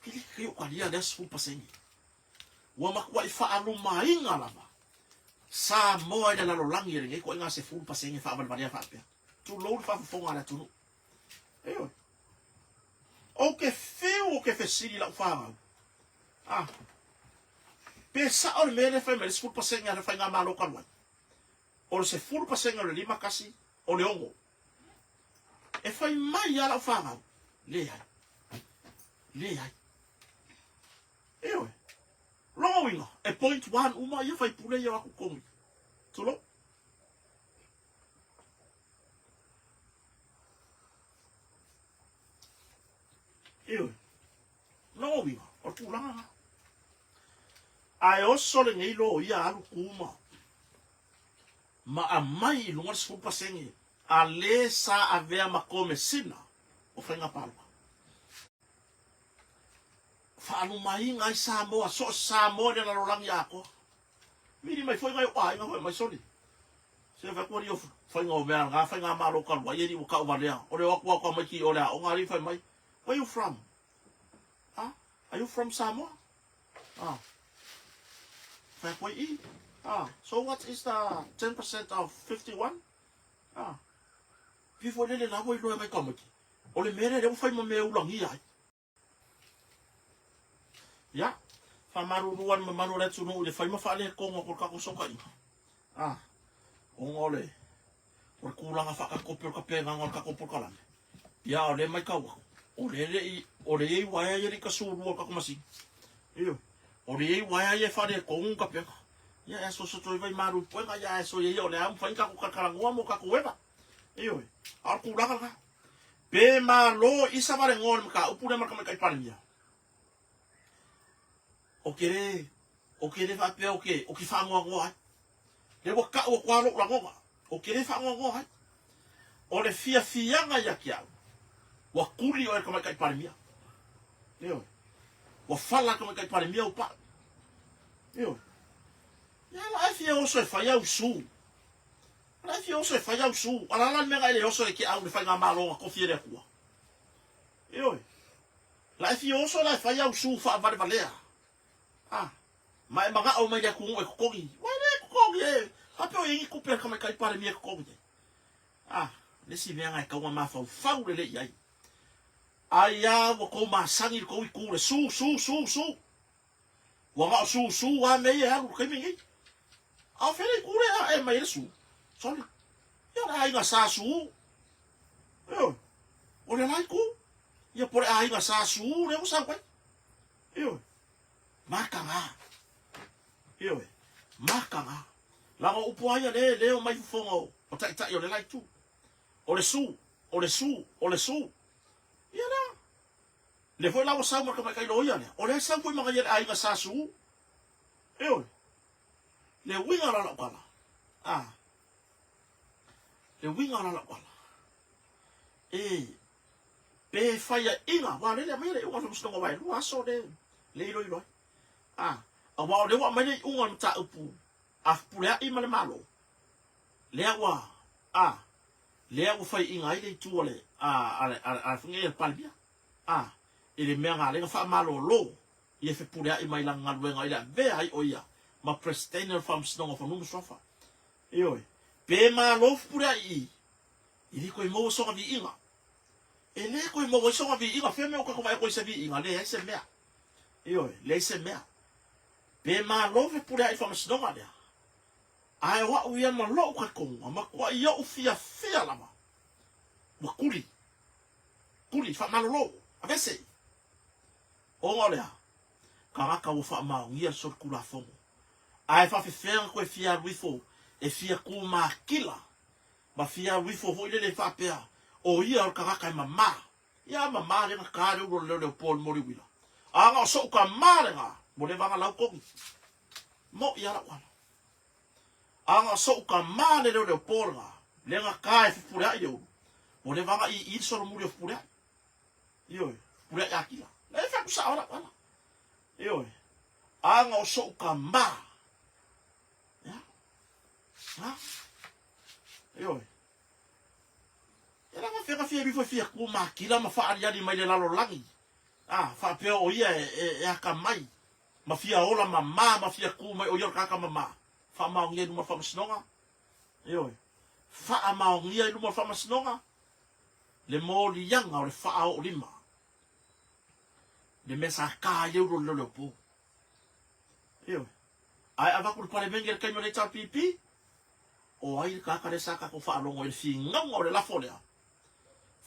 E le kai o talia lea 10%. Ua matuai faalumaina lava Samoa i le lalolagi e lenei ituaiga 10% faavalevalea faapea. Tulou le faafofoga a le atunuu. Ioe. Ou te fiu ou te fesili i lau fanau. Ah. Pe sao le mea lea e fai mai le 10% a le faigamalo talu ai. O le 10% o le 51 o le 6. E fai mai lava lau fanau. Leai. Leai. Ioe. Lona uiga, e point one uma ia faipule ia o atu totogi. Tulou. Ioe. Lona uiga, o le tulaga lena. Ae oso lenei loia alu tu ma ma aumai i luga le 10% a le sa avea ma Komesina o Faiga Palota. Faalumaina ai Samoa, so o se Samoa i le lalolagi atoa. Vili mai foi nai ou aiga fai mai, sole, se fai atu alii o faiga o mea na faigamalo talu ai alii ua tauvalea. O le o atu lava o tamaiti o le aoga alii fai mai, where you from? Ah, are you from Samoa? Ah, fai atu ai, i. Ah, so what is the 10% of 51? Ah, pei foi lele la ua iloa e nai tamaiti. O le mea lea lea ua fai ma mea e ulagia ai. Ia, faamalulu lava i le mamalu o le atunuu i le fai ma faaletonu atu o le tatou fesootaiga. Ah, ona o le, o le tulaga faakatopi o le tapenaga o le tatou polokalame. Ia, o lea e matau atu, o lea e le i, o lea e i ai uaea ia e le i tasulua o le tatou masini. Ioe, o lea e i ai uaea ia e faaletonu le tapena. Ia, e asuasu atu ai vaimalu i puega, ia ae soia ia o lea lava ua mafai ona tatou talatalanoa mo tatou eva. Ioe, a o le tulaga lena. Pe malo i sa valegoa le mataupu lea ma le Tamaitai Palemia? Ou te le, ou te le faapea ou te, ou te faanoanoa ai. Lea ua tau atu lava lou lagona, ou te le faanoanoa ai. O le fiafiaga ia te au, ua tuli oe e le Tamaitai Palemia. Ioe. Ua fala le Tamaitai Palemia ou pau. Ioe. Ia la e fia oso e fai au su. O la e fia oso e fai au su. A la le mea na e le oso e ke au le faigamalo na tofi e le Atua. Ioe. La e fia oso la e fai au su faavalevalea. Ah. Ma e manao mai le atunuu e totogi. Ua e le totogi e. Faapea o i ai ni tupe a le tamaitai Palemia e totogi ai. Ah. Le isi mea na e tau na mafaufau lelei i ai. Ai a ua tou masani i le tou itu le su su su su. Ua na o su su lava mea ia e alu i le taimi lenei. A o fea le itu lea e ae mai ai le su? Sole. Ia o le aiga sa su. Ioe. O le la itu. Ia po o le aiga sa su lea ua sau ai. Ioe. Mataga. Ioe. Mataga. Leaga o upu lava ia lea, lea e omai fofoga o taitai o le la itu. O le su, o le su, o le su. Ia lea. Lea foi la ua sau ma le tamaitai loia lea, o lea e sau foi ma ia le aiga Sa Su. Ioe. Le uiga la o lau tala. A. Le uiga la o lau tala. E, pe faiaʻiga, aua o lea e aumai le iuga o le Faamasinoga aua e lua aso le, le iloilo ai. A, aua o lea ua aumai le iuga o le mataupu. A fepuleaʻi ma le Malo, lea ua, a, lea ua faiʻiga ai le itu a le, a, a le, a, a, a le Palemia, a, i le mea galega faamalōlō ia fepuleaʻi mai lana galuega i le avea ai ʻo ia ma Peresetene o le Faamasinoga o Fanua ma Suafa. Ioe. Pe malo fepuleaʻi i, i le koe maua soga viiga. E le koe maua ai soga viiga, fea mea o kakou vaai aku ai se viiga, leai se mea. Ioe, leai se mea. Pe malo fepuleaʻi i le Faamasinoga lea. Ae o aʻu ia ma loʻu talitonuga, matuaʻi oʻu fiafia lava, ua kuli. Kuli, faamalolo, avese. Ona o le a? Tagata ua faamaonia le solitulafono. Ae faafefea na toe fia alu ifo e fia tu makila ma fia alu ifo foi lele faapea o ia o le tagata e mama. Ia a mama lea na ta le ulu o le leo leo po le moli uila. A na o soʻu tama lena mo le vaga lau togi. Moʻi a lau ala. A na o soʻu tama le leo leo po lena lea na ta e fepuleaʻi le ulu. Mo le vaga i i le solomuli o fepuleaʻi. Ioe, fepuleaʻi akila. Lea e fai atu sao a lau ala. Ioe. Aga o soʻu tama. Ia. Ha? Ioe. E lava fia ka fia bifo fia ku makila ma faaliali mai le lalolagi. A, faapea o ia e, e, e akamai. Ma fia ola mama, ma fia ku mai o ia o le kāka mama. Faamaonia i luma o le faamasinoga. Ioe. Faamaonia i luma o le faamasinoga le moliaga o le faaoolima. Le mea sa ka ai le ulu o le leo leo po. Ioe. Ae avatu le Palemene i le taimi o le HRPP, o ai le tagata lea sa tatou faalogo i le finauga o le lafo lea?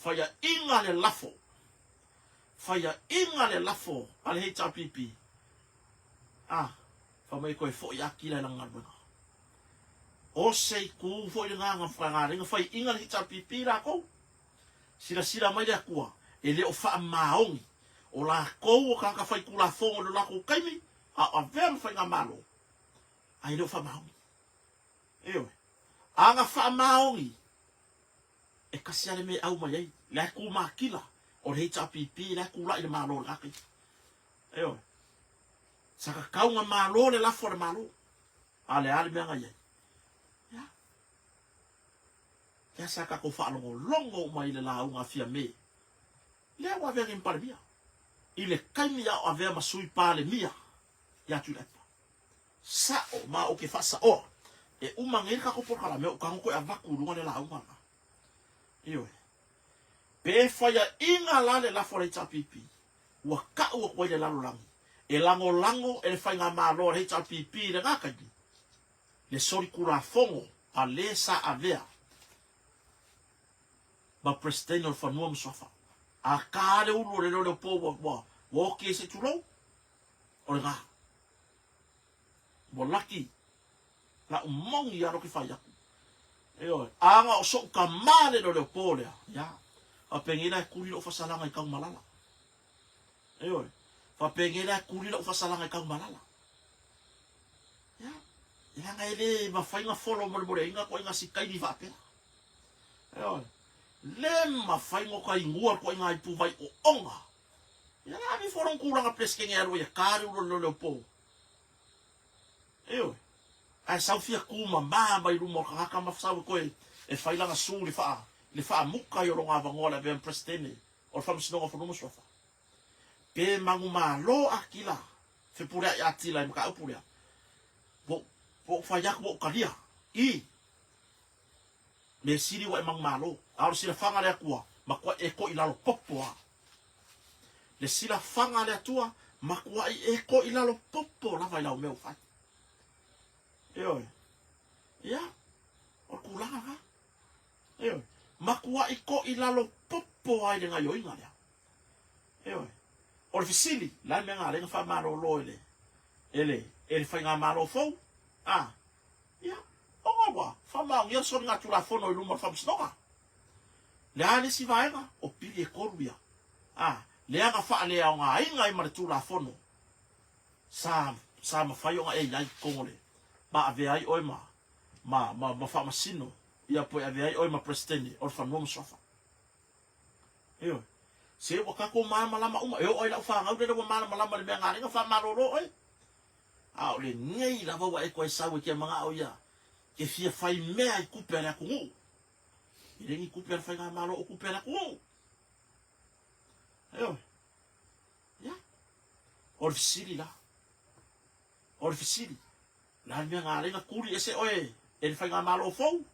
Faiaʻiga le lafo. Faiaʻiga le lafo a le HRPP. A, fai mai toe foi Akila i lana galuega. O se itu foi lena na na faiaʻiga le HRPP latou. Silasila mai le Atua, e le o faamaoni o latou o tagata faitulafono i lo latou taimi, a o avea ma faigamalo, a e le o faamaoni. Ioe. A na faamaoni, e kasi lava le mea e au mai ai, la e tu makila o le HRPP la e tulai le Malo i lena taimi. Ioe. Sa tatau na malo le lafo a le Malo, a le a le mea na i ai? Ia. Lea sa tatou faalogologo uma i le lauga a Fiame, lea ua avea nei ma Palemia, i le taimi a o avea ma Sui Palemia ia Tuilaepa. Sa'o ma ou te faasaoa, e uma nei le tatou polokalame ou tago toe avatu i luga le lauga lena. Ioe. Pe faiaʻiga la le lafo a le HRPP, ua ka'u atu ai le lalolagi, e lagolago e le faigamalo a le HRPP i lena taimi, le solitulafono a le sa avea ma Presideni o le Fanua ma Suafa. A ka le ulu o le leo po ua, ua, ua oki ai se tulou, o lena. Ua laki, la'u moni a loke fai aku. Ioe, aga o soʻu tama le leo po lea, ia. Faapēnei la e kuli lo'u fasalaga i Kaumalala. Ioe, faapēnei la e kuli lo'u fasalaga i Kaumalala. Ia, leaga e le mafai ona folo molemoleaina ituaiga sikaili faapea. Ioe, le mafai ona tainua le ituaiga ipuvai oona. Ia la ave ifo lona tulaga Peresetene e alu ai e ka le ulu o le leoleopo. Ioe, ae sau fia tu mama mai luma o le tagata ma sau e toe e fai lana su i le faa, i le faamuta ai o lona avanoa i le avea ma Peresetene o le Faamasinoga o Fanua ma Suafa. Pe manumalo Akila, fepuleai Atila i mataupu lea, ua ou fai atu ua ou talia, i mea sili ua e manumalo, a o le silafaga a le Atua, matuai e koʻi lalo popo a. Le silafaga a le Atua, matuai e koʻi lalo popo lava i lau mea ua fai. Ioe. Ia, o le tulaga lena. Ioe. Matuai koʻi lalo popo ai le gaioiga lea. Ioe. O le fesili, o le a le mea na ala ai ona faamalolo e le, e le, e le faigamalo fou? A, ia, ona ua faamaonia le soligatulafono i luma o le Faamasinoga. Le a le isi vaega? O pili e kolu ia. A, lea na faaleaogaina ai ma le Tulafono sa, sa mafai ona e i ai i totonu o le, ma avea ai oe ma, ma, ma, ma faamasino, ia po e avea ai oe ma Peresetene o le Fanua ma Suafa. Ioe. Se ua tatou malamalama uma. E oo ai lau fanau lele ua malamalama i le mea na ala ai ona faamalolo oe. A o lenei lava ua e toe sau e te manao ia te fia fai mea i tupe a le atunuu. E le ni tupe a le faigamalo o tupe a le atunuu. Ioe. Ia. O le fesili la. O le fesili. O le a le mea na ala ai ona tuli ese oe e le faigamalo fou?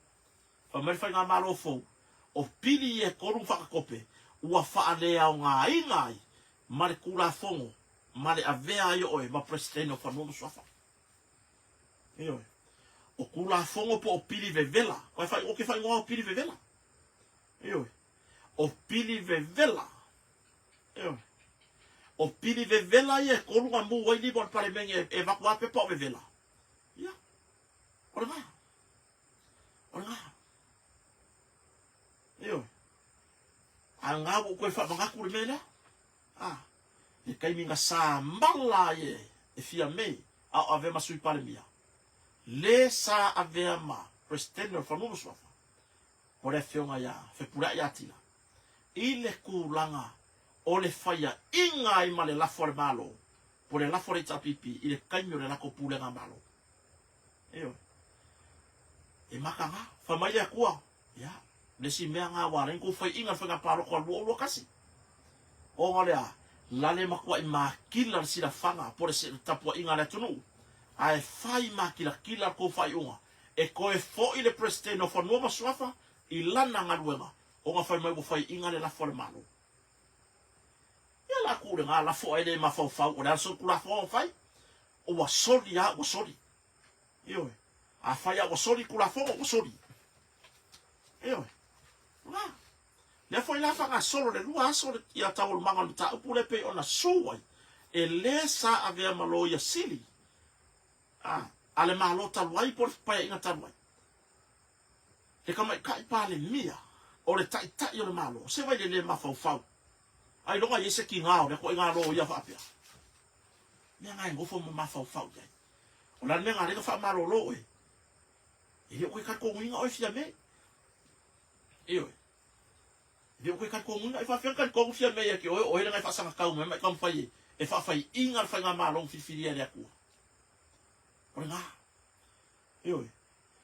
Fai mai le faigamalo fou, o pili ia e tolu ma faakatope ua faaleaogaina ai ma le Tulafono ma le avea ai o oe ma Peresetene o Fanua ma Suafa. Ioe. O Tulafono po o pili vevela, ou te faaigoa o pili vevela. Ioe. O pili vevela. Ioe. O pili vevela ia e tolu na mū ai lima o le Palemene e avatu lava pepa o vevela. Ia. O lena. O lena. Ioe. A lena ua ou toe faamanatu le mea lea. A. Le taimi na samala ai e, e Fiame a o avea ma Sui Palemia, le sa avea ma Peresetene o le Fanua ma Suafa, o le Afioga ia Fepuleai Atila, i le tulaga o le faiaʻiga ai ma le lafo a le Malo, po o le lafo a le HRPP i le taimi o le latou pulega Malo. Ioe. E makaga. Fai mai le Atua, ia, le isi mea na ua ala ai ona tou faiaʻiga i le faiga palota o le 2021. Ona o le a? Lale matuai makila le silafaga po o le tapuaiga a le atunuu, ae fai makilakila le tou faaiuga e toe foi le Peresetene o Fanua ma Suafa i lana galuega ona fai mai ua faiaʻiga le lafo a le Malo. Ia la ku lena lafo ae le mafaufau o le a le solitulafono na fai? Ua soli a ua soli. Ioe. Afai a ua soli tulafono ua soli. Ioe. La. Lea foi la faagasolo le lua aso le ia taualumaga o le mataupu lea pei ona su ai e le sa avea ma loia sili a, a le Malo talu ai po o le Paeaiga talu ai. Le Tamaitai Palemia o le Taitai o le Malo, se vai le le mafaufau. Ailoga i ai se tiga o lea toaiga loia faapea. Mea na e nofo ma mafaufau i ai. O le a le mea na ala ai ona faamalolo oe? E le o toe talitonuina oe Fiame. Ioe. E le o toe talitonuina. E faafefea ona talitonu Fiame ia te oe, o oe lena e faasagatau mai ma e taumafai e faafaiina le faigamalo na filifilia e le Atua. O lena. Ioe.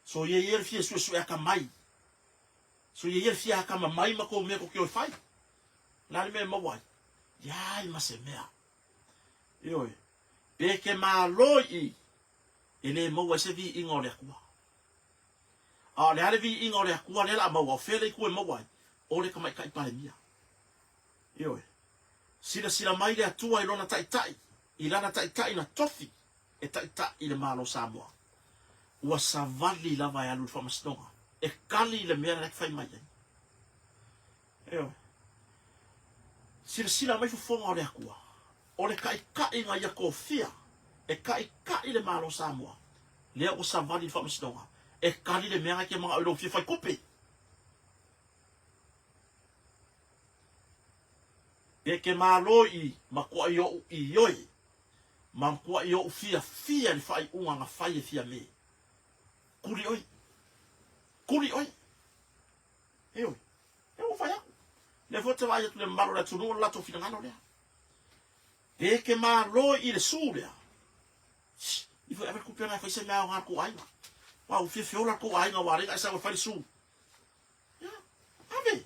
Soia ia le fia suesue atamai. Soia ia le fia atamamai ma kou mea tou te o e fai. O le a le mea e maua ai? Leai ma se mea. Ioe. Pe ke malo i i, e le maua ai se viiga o le Atua. A o le a le viiga o le Atua lea o le a maua, o fea le itu e maua ai? O le Tamaitai Palemia. Ioe. Silasila mai le Atua i lona Taitai, i lana Taitai na tofi e taitai i le Malo o Samoa. Ua savali lava e alu i le faamasinoga, e kali i le mea la e fai mai ai. Ioe. Silasila mai fofoga o le Atua, o le taitaiga ia tofia e taitai le Malo o Samoa, lea ua savali i le faamasinoga, e kali le mea na e te manao i lou fia fai tupe. E ke malo i matuai oʻu ioe ma matuai oʻu fiafia i le faaiuga na fai e Fiame. Kuli oe. Kuli oe. Ioe. E ua fai atu. Lea foi ou te vaai atu i le mamalu o le atunuu o le latou finagalo lea. E ke malo i le su lea. Shh, ifo e ave le tupe lena e fai se mea aoga a le tou aiga. Ua ua fiafia ola le tou aiga ua ala ai ona e sau e fai le su. Ia, ave.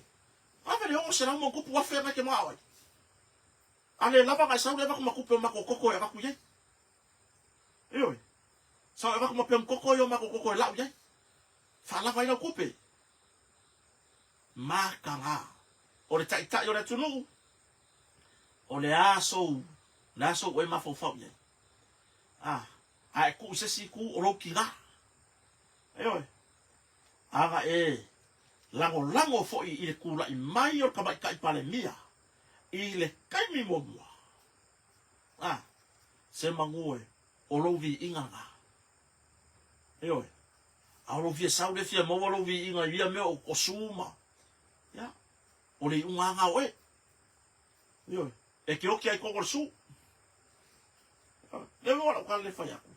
Ave le 600 ma ona tupu afe lena e te manao ai. A le lava ona e sau lea avatu ma tupe o matou toto e avatu i ai. Ioe. Sau e avatu ma pemu toto ia o matou toto e lau i ai. Faalava ai lau tupe. Mataga. O le taitai o le atunuu, o le a sou, le a sou oe mafaufau i ai. A, a e tuu i se isi itu, o lou tiga. Ioe. A na e lagolago foi i le tulai mai o le Tamaitai Palemia i le taimi muamua, a, se manu e, o lou viiga lena. Ioe. A o lou fia sau lea fia maua lou viiga i ia mea o su ma, ia, o le iuga lava lena o oe. Ioe. E te oti lava i totonu o le su. Lea foi o lau tala lea e fai atu,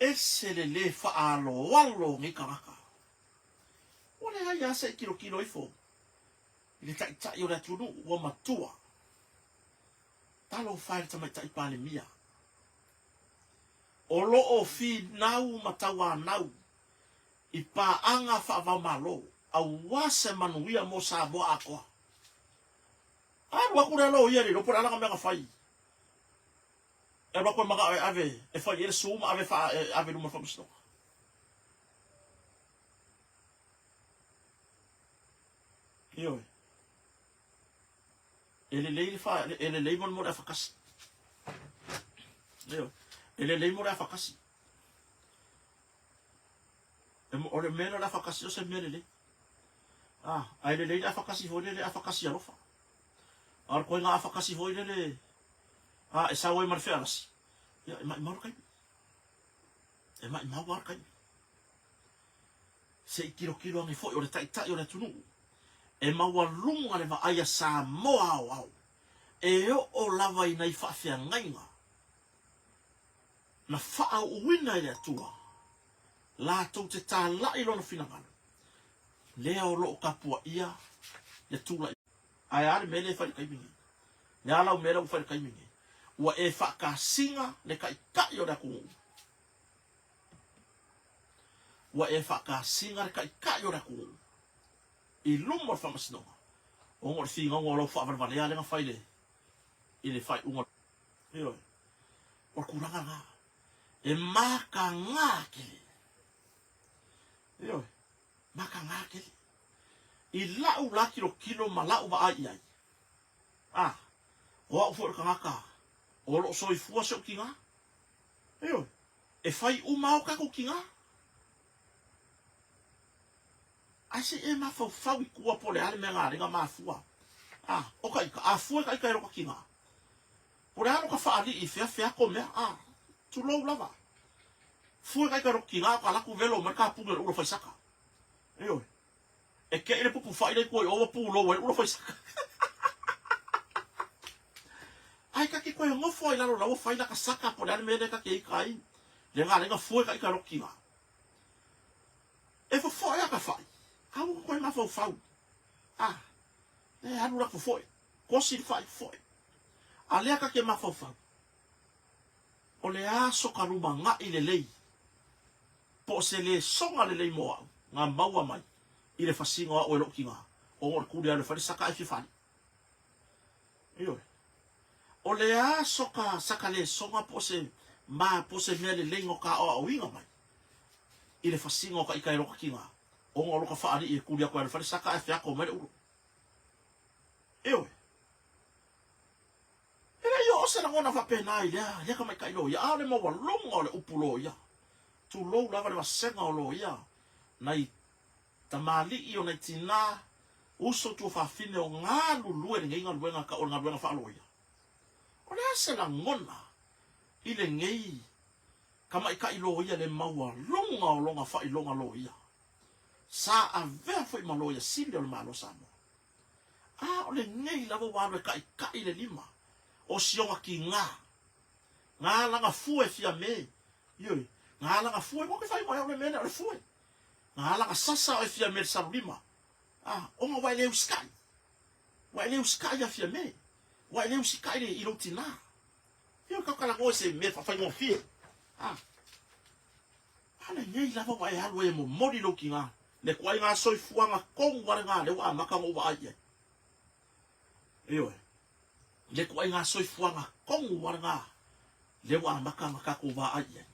ese le le faaaloalo o nei tagata. Ua leai lava se i tilotilo ifo i le taitai o le atunuu ua matua. Talofa e le tamaitai Palemia. O lo o finau ma tauanau i paaga faavaomalo aua se manuia mo Samoa atoa. Alu atu lea loia le iloa po o le a lana mea na fai. E alu atu e manao e ave e fai i ai le su ma ave faa e ave i luma o le faamasinoga. Ioe. E lelei le fa e lelei mo le mo le afakasi. Ioe. E lelei mo le afakasi. E mo, o le mea lea o le afakasi o se mea lelei. Ah, ae lelei le afakasi foi lele afakasi alofa. A o le koiga afakasi foi lele a e sau ai ma le fealasi, ia e maimau le taimi. E maimau lava le taimi. Se i tilotilo ane foi o le Taitai o le atunuu e maualuga le vaai a Samoa aoao e oo lava i nai faafeagaiga na faauuina e le Atua latou te talai Lona finagalo lea o lo o tapuaia le tulai. Ae a le mea lea e fai i le taimi nei? Le a lau mea lea ua fai i le taimi nei? Ua e faakasina le Taitai o le atunuu. Ua e faakasina le Taitai o le atunuu i luma o le faamasinoga ona o le finauga o lau faavalevalea lea na fai i le faaiuga. Ioe. O le tulaga lena. E mataga tele. Ioe. Mataga tele. I lau la tilotilo ma lau vaai i ai, a, o au foi o le tagata o lo o soifua si ou tina. Ioe. E fai uma lava o tatou tina. Ae se i e mafaufau i tua po o le a le mea na alai na mafua. A, o ka ita, a fua ka ita e loka tina. Po o le a loka faalii i fea fea ko mea, a, tulou lava. Fua ka ita e loka tina, o ka laku velo mai le kapuni o le ula faisaka. Ioe. E keʻi le pupu faʻi lea i tua i o ua pulou ai le ula faisaka. Ae ta te toe nofo ai i lalo la ua fai laka saka po o le a le mea lea ta te ita ai, le galega fua ka ita loki la. E fofoe a ka faʻi, a ua toe mafaufau. A, e alu la fofoe, kosi le faʻi fofoe. A lea ta te mafaufau, o le a so ka lumagaʻi lelei Po o se lesoga lelei mo au, na maua mai i le fasiga o au e lou tina, ona o le kuleana e fai le saka ae fia fali. Ioe. O le a soka saka lesoga po o se ma po o se mea lelei no ka aoaoina mai i le fasiga o ka ika e loka tina, ona o loka faalii e kuli aku e alu e fai le saka ae feako mai le ulo. Ioe. E le i oo se lagona faapena i lea, lea tamaitai loia, a o le maualuga o le upu loia. Tulou lava le vasega o loia, nai tamalii o nai tinā, uso tuafafine o galulue i lenei galuega ka o le galuega faaloia. O le a se lagona i lenei tamaitai loia le maualuga o lona faailoga loia? Sa avea foi ma loia sili o le Malo o Samoa. A o lenei lava ua alu e kaʻikaʻi le lima o si ona kīgā. Ngā lana fue Fiamē. Ioe, ngā lana fue, ua ke whai mai au le mea lea o le fue. Ngā lana sasa o e Fiamē le salu lima. A, ona ua e le usikaʻi. Ua e le usikaʻi ia Fiamē. Ua e le usikaʻi le i lou tinā. Ioe, kau talanoa i se mea whawhaingofie. A, A lenei lava ua e alu ai e momoli lou kīgā, le ituaiga soifuaga tonu wale ngā lea ua amata ona ou vaai i ai. Ioe, le ituaiga soifuaga tonu wale ngā lea ua amata ona tatou vaai i ai.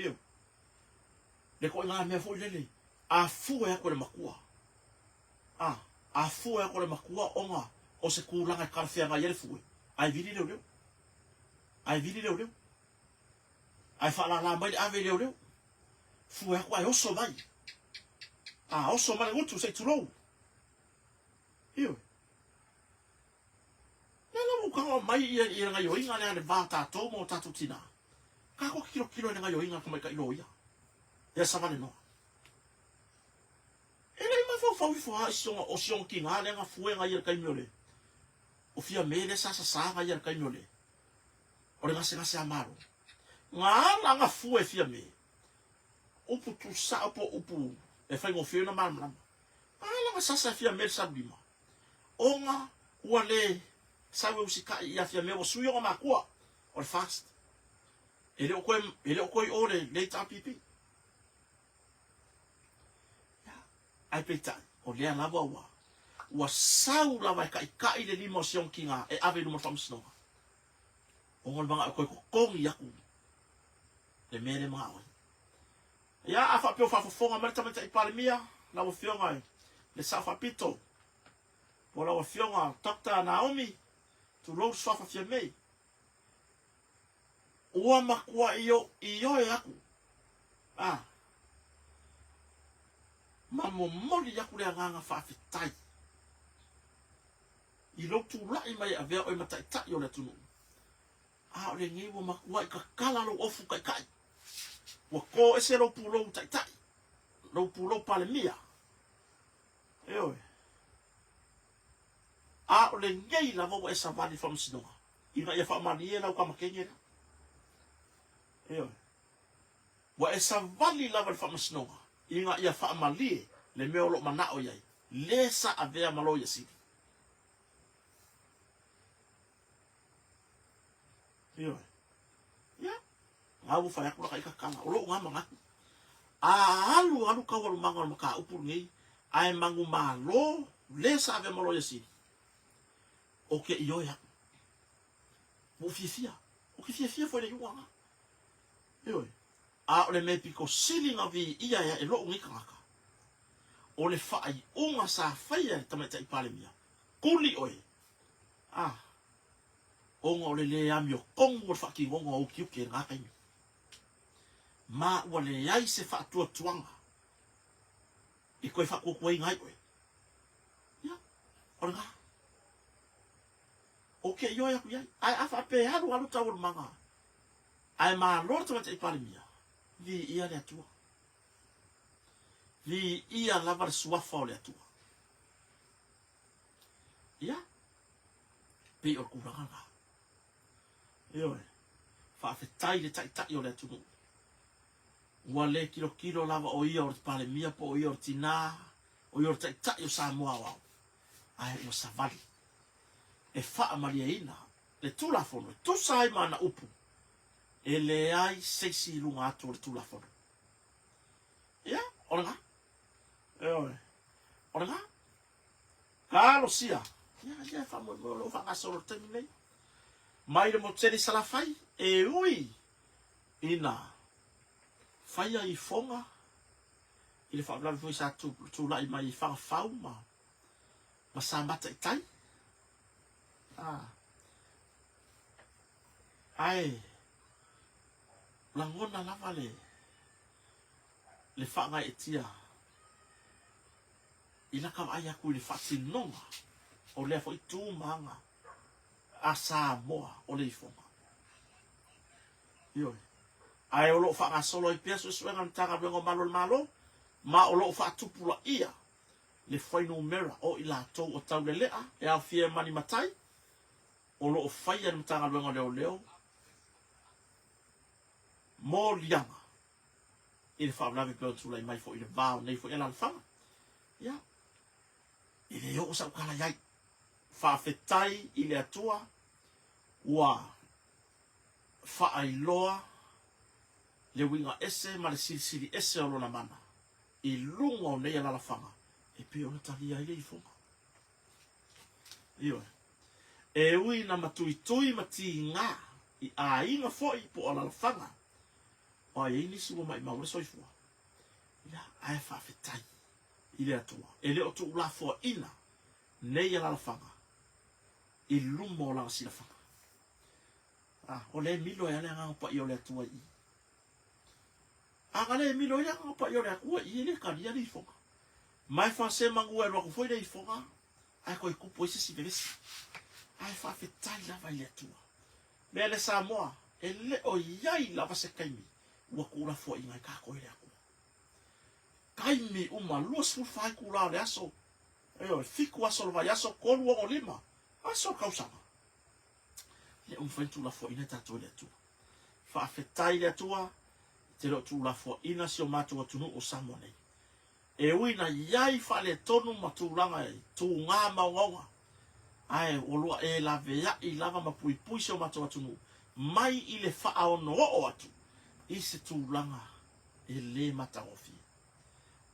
Ioe, le ituaiga mea foi lele, a fue atu e le matua, a, a fue atu e le matua ona o se tulaga e talafeagai ai le fue, ae vili leoleo, ae vili leoleo. Ae faalala mai le ave i leoleo. Fue atu ae oso mai. A oso mai le gutu se i tulou. Ioe. Lea la ua tago mai ia i le gaioiga lea le va o tatou ma o tatou tinā. Tatou te tilotilo i le gaioiga a le tamaitai loia. Ia Savalenoa. E le i mafaufau ifo lava i si ona, o si ona tinā lea na fue na ia i le taimi o le, o Fiame lea sa sasā na ia i le taimi o le, o le gasegase a Malo. Ngā ala nga fua e fia me, upu tusao po o upu e faigofie ai ona malamalama. Ngā ala nga sasa e fia me le salu lima, ona ua le sau e usikai ia Fiame ua sui ona makua o le fast. E le o koe, e le o koe i o le, le HRPP. Ia, ae peitai, o lea lava ua, ua sau lava e kaʻikaʻi le lima o Siong Ki-nga e ave i luma o le faamasinoga. Ona o le manao e toe totogi aku le mea lea e manao ai. Ia, a faapea o faafofoga mai le Tamaitai Palemia, lau Afioga i le Sao Faapito, po o lau Afioga Doctor Naomi, tulou le suafa Fiamei, ua matuai ioe aku, a, ma momoli aku le agaga faafetai i lou tulai mai e avea oe ma taitai o le atunuu. A o lenei ua matuai tatala lou ofu taitai. Ua to ese lou pulou taitai, lou pulou Palemia. Ioe. A o lenei lava ua e savali i le faamasinoga ina ia faamalie lau tama teine lea. Ioe. Ua e savali lava i le faamasinoga ina ia faamalie le mea o lo o manao i ai, le sa avea ma Loia Sili. Ioe. Ia, na ua fai atu la ka ita tala, o lou na manatu. A alu alu taualumaga o le mataupu lenei, ae manumalo le sa avea ma Loia Sili, ou te ioe aku. Ua ou fiafia. Ou te fiafia foi i le iuga na. Ioe. A o le mea pito sili na viia e lou nei tagata, o le faaiuga sa faia e le Tamaitai Palemia, tuli oe, a, ona o le le amiotonu o le faatinoga o ou tiute i lena taimi. Ma ua leai se faatuatuaga e toe faatuatuaina ai oe. Ia, o lena. Ou te ioe aku i ai. Ae a faapea e alu alu taualumaga, ae malo le Tamaitai Palemia, viia le Atua. Viia lava le suafa o le Atua. Ia, pei o le tulaga lena. Ioe, faafetai i le Taitai o le atunuu. Ua le tilotilo lava o ia o le Palemia po o ia o le tina, o ia o le Taitai o Samoa aoao, ae ua savali e faamalieina le Tulafono e tusa ai ma ana upu, e leai se isi i luga atu o le Tulafono. Ia, o lena. Ioe, o lena. Talosia. Ia, ia e faamoemoe o lo o faagasolo i le taimi nei. Mai le moteli Salafai e ui ina faia ifoga i le faalavelave foi sa tulai mai i Fagafau ma ma Samata i tai. Ah. Ae lagona lava le le faagaeetia i laka vaai aku i le faatinoga o lea foi tu ma aga a Samoa o le ifoga. Ioe. Ae o lo o faagasolo ai pea suesuega a le Matagaluega o Malu o le Malo, ma o lo o faatupulaia le fuainumera o i latou o taulelea e aofia ai ma ni matai o lo o faia e le Matagaluega o Leoleo moliaga i le faalavelave pei ona tulai mai foi i le va o nei foi alaalafaga. Ia, e le oo sau tala i ai. Faafetai i le Atua ua faailoa le uiga ese ma le silisili ese o Lona mana i luga o nei alaalafaga e pei ona talia ai le ifoga. Ioe. E ui ina matuitui ma tigā i aiga foi po o alaalafaga, aua e i ai nisi ua maimau ai le soifua. Ia, ae faafetai i le Atua, e le o tuulafoaina nei alaalafaga i luma o lana silafaga. A, o lea e milo ai lava le Agaga Paia o le Atua i i. A na le milo ai le Agaga Paia o le Atua i i, e le talia le ifoga. Ma e fase manu e alu atu foi le ifoga, ae toe tupu ai se isi vevesi. Ae faafetai lava i le Atua. Mea le Samoa, e le o i ai lava se taimi ua tuulafoaiina ai tatou e le Atua. Taimi uma, 24 itula o le aso, ioe, fitu aso o le vaiaso, 365 aso o le tausaga. E le o mafai ona tuulafoaiina tatou e le Atua. Faafetai i le Atua, e te le o tuulafoaiina si o matou atunuu o Samoa nei. E ui na i ai faaletonu ma tulaga e tugā ma ogaoga, ae ua lua e laveai lava ma puipui si o matou atunuu mai i le faaonooo atu i se tulaga e lē matagofie.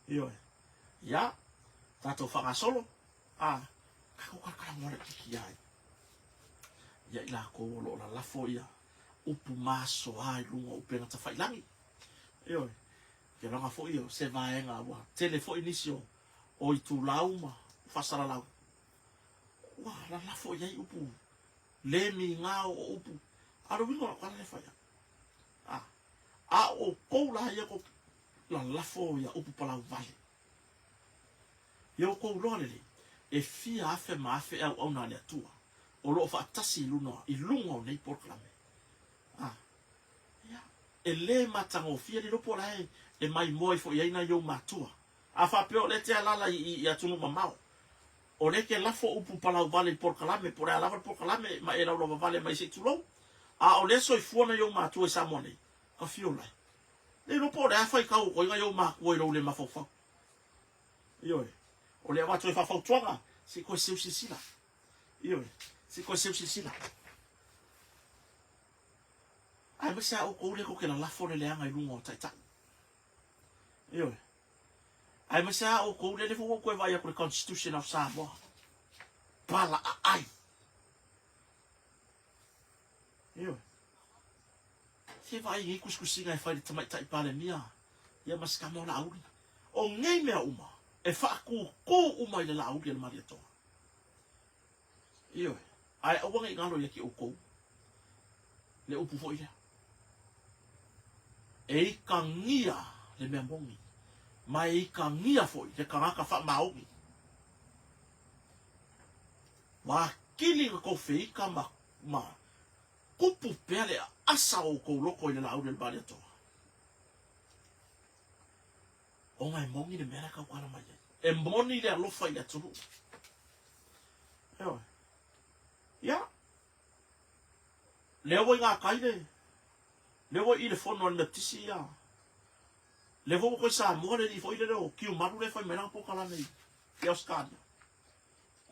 Ioe. Ia, tatou faagasolo, a, tatou kalakalagoa laitiiti ai ia i latou o lo o lalafo ia upu masoa i luga o upega tafailagi. Ioe. Tulaga foi o se vaega ua tele foi nisi o o itulau ma faasalalau ua lalafo i ai upu le migao o upu. A o le uiga o lau tala lea e fai atu, a, a o outou la ia tou lalafo ia upu palauvale, ia outou iloa lelei, e fia afe ma afe auauna a le Atua o lo o faatasi i luna, i luga o nei polokalame. A, ia, e le matagofie le iloa po o la e, e maimoa ifo i ai nai ou matua. A faapea o lea e te alaala i, i atunuu mamao, o lea e te lafo upu palauvale i polokalame, po o le a lava le polokalame ma e laulauavale mai se i tulou, a o lea e soifua nai ou matua i Samoa nei, ka fio lai. Le iloa po o le a faitau atu ai nai ou matua i lou le mafaufau. Ioe. O lea avatu ai faafautuaga, se i toe seu silasila. Ioe. Se i toe seu silasila. Aemaise a outou lea tou te lalafo le leaga i luga o taitai. Ioe. Aemaise a outou lea foi ua ou toe vaai atu i le Constitution of Samoa. Pala aai. Ioe. Se vaai i nei tusitusiga e fai i le Tamaitai Palemia ia ma si tama o Laauli. O nei mea uma, e faatūtū uma i le Laauli a le Malietoa. Ioe. Ae aua ne i galo ia te outou le upu foi lea. E ikagia le mea moni, ma e ikagia foi le tagata faamaoni. Ua atili na tou feita ma, ma tupu pea le aasa o outou loto i le Laauli a le Malietoa. Ona e moni le mea la e tautala mai ai. E moni le alofa i le atunuu. Ioe. Ia. Lea ua i gatai le, lea ua i le fono a le Metotisi ia. Lea foi ua toe Samoa le alii foi lele o Tiumalu lea e fai mai lana polokalame i Ausetalia.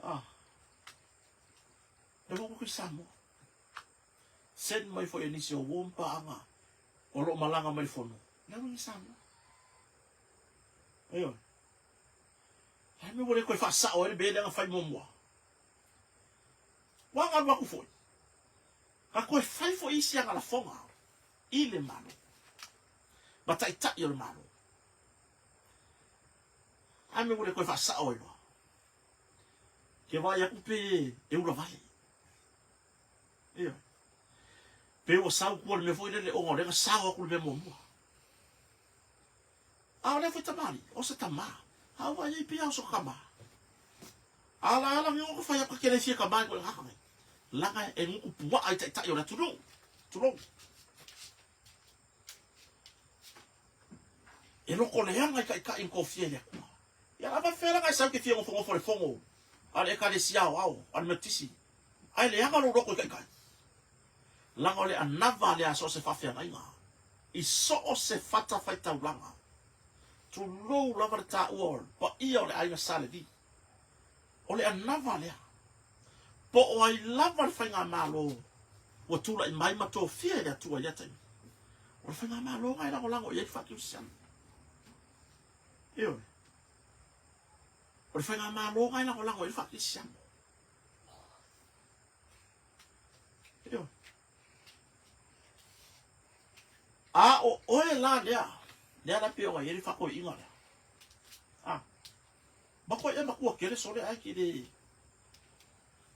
Ah. Lea foi ua toe Samoa. Send mai foi e nisi o uo ma paaga o lo o malaga mai le fono. Lea ua i Samoa. Ioe. A mea ua le toe faasao ai le mea lea na fai muamua. Ua galu atu foi. Na toe fai foi isi ana lafoga i le Malo ma taitai o le Malo. A mea ua le toe faasao ai loa. Ke vaai atu pe e ula vale. Ioe. Pe ua sau tua le mea foi lele ona o lea na sao atu le mea muamua. A o lea foi tamalii, o se tama. A ua iai pia o so tama. A la ala ni o fai atu ke le fia tama i ko ngaka mai. Langa e nguku puaa i taitai o le atunuu. Tulou. E loko leaga i taitai i kofia i le Atua. Ia la faafefea la sau ke fia nofonofo le fono a le Ekalesia aoao a le Metotisi. Ae leaga lou loko i taitai. Laga o le anava lea a so o se faafeagaiga i so o se fatafaitaulaga. Tulou lava le taua o le paia o le aiga Sa Levi. O le anava lea. Po o ai lava le faigamalo ua tulai mai ma tofia e le Atua i lea taimi. O le faigamalo lena e lagolago i ai le faakerisiano. Ioe. O le faigamalo lena e lagolago i ai le faakerisiano. Ioe. A o oe la lea, lea la pei ona i ai le faatoeaiina lea. A, matua ia matua tele sole ae ke le...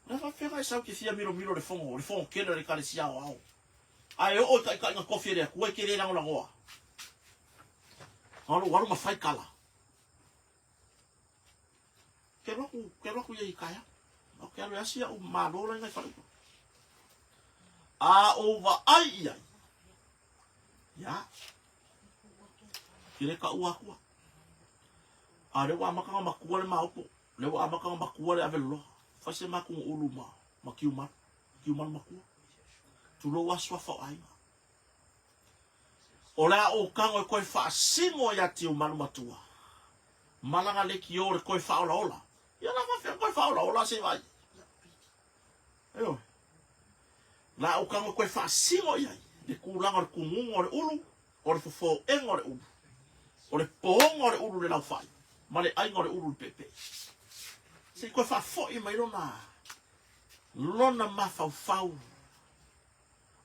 O le a faafefea e sau ke fia milomilo le fono, le fono tele o le Ekalesia aoao. Ae oo i taitaiga tofi e le Atua e ke le lagolagoa. Na o lou alu ma fai tala. Ke alu aku, ke alu aku ia i taeao. Ou ke alu e asi iaʻu malo la i nai faleula. A ou vaai i ai, ia, ke le kaʻua akua. A lea ua amata ona matua le maopo, lea ua amata ona matua le aveloloa. Fai se matou ulu ma, ma Tiumalu, Tiumalu matua. Tulou a suafa o aiga. O le a ou tago e toe faasino ia Tiumalu matua. Ma lana lekiō le toe faaolaola. Ia la faafefea ona toe faaolaola se i vaai. Ioe. La ou tago e toe faasino i ai le tulaga o le tunuga o le ulu, o le fofoega o le ulu, o le poga o le ulu i le laufai, ma le aiga o le ulu i le peepee. Se i toe faafoi mai lona, lona mafaufau,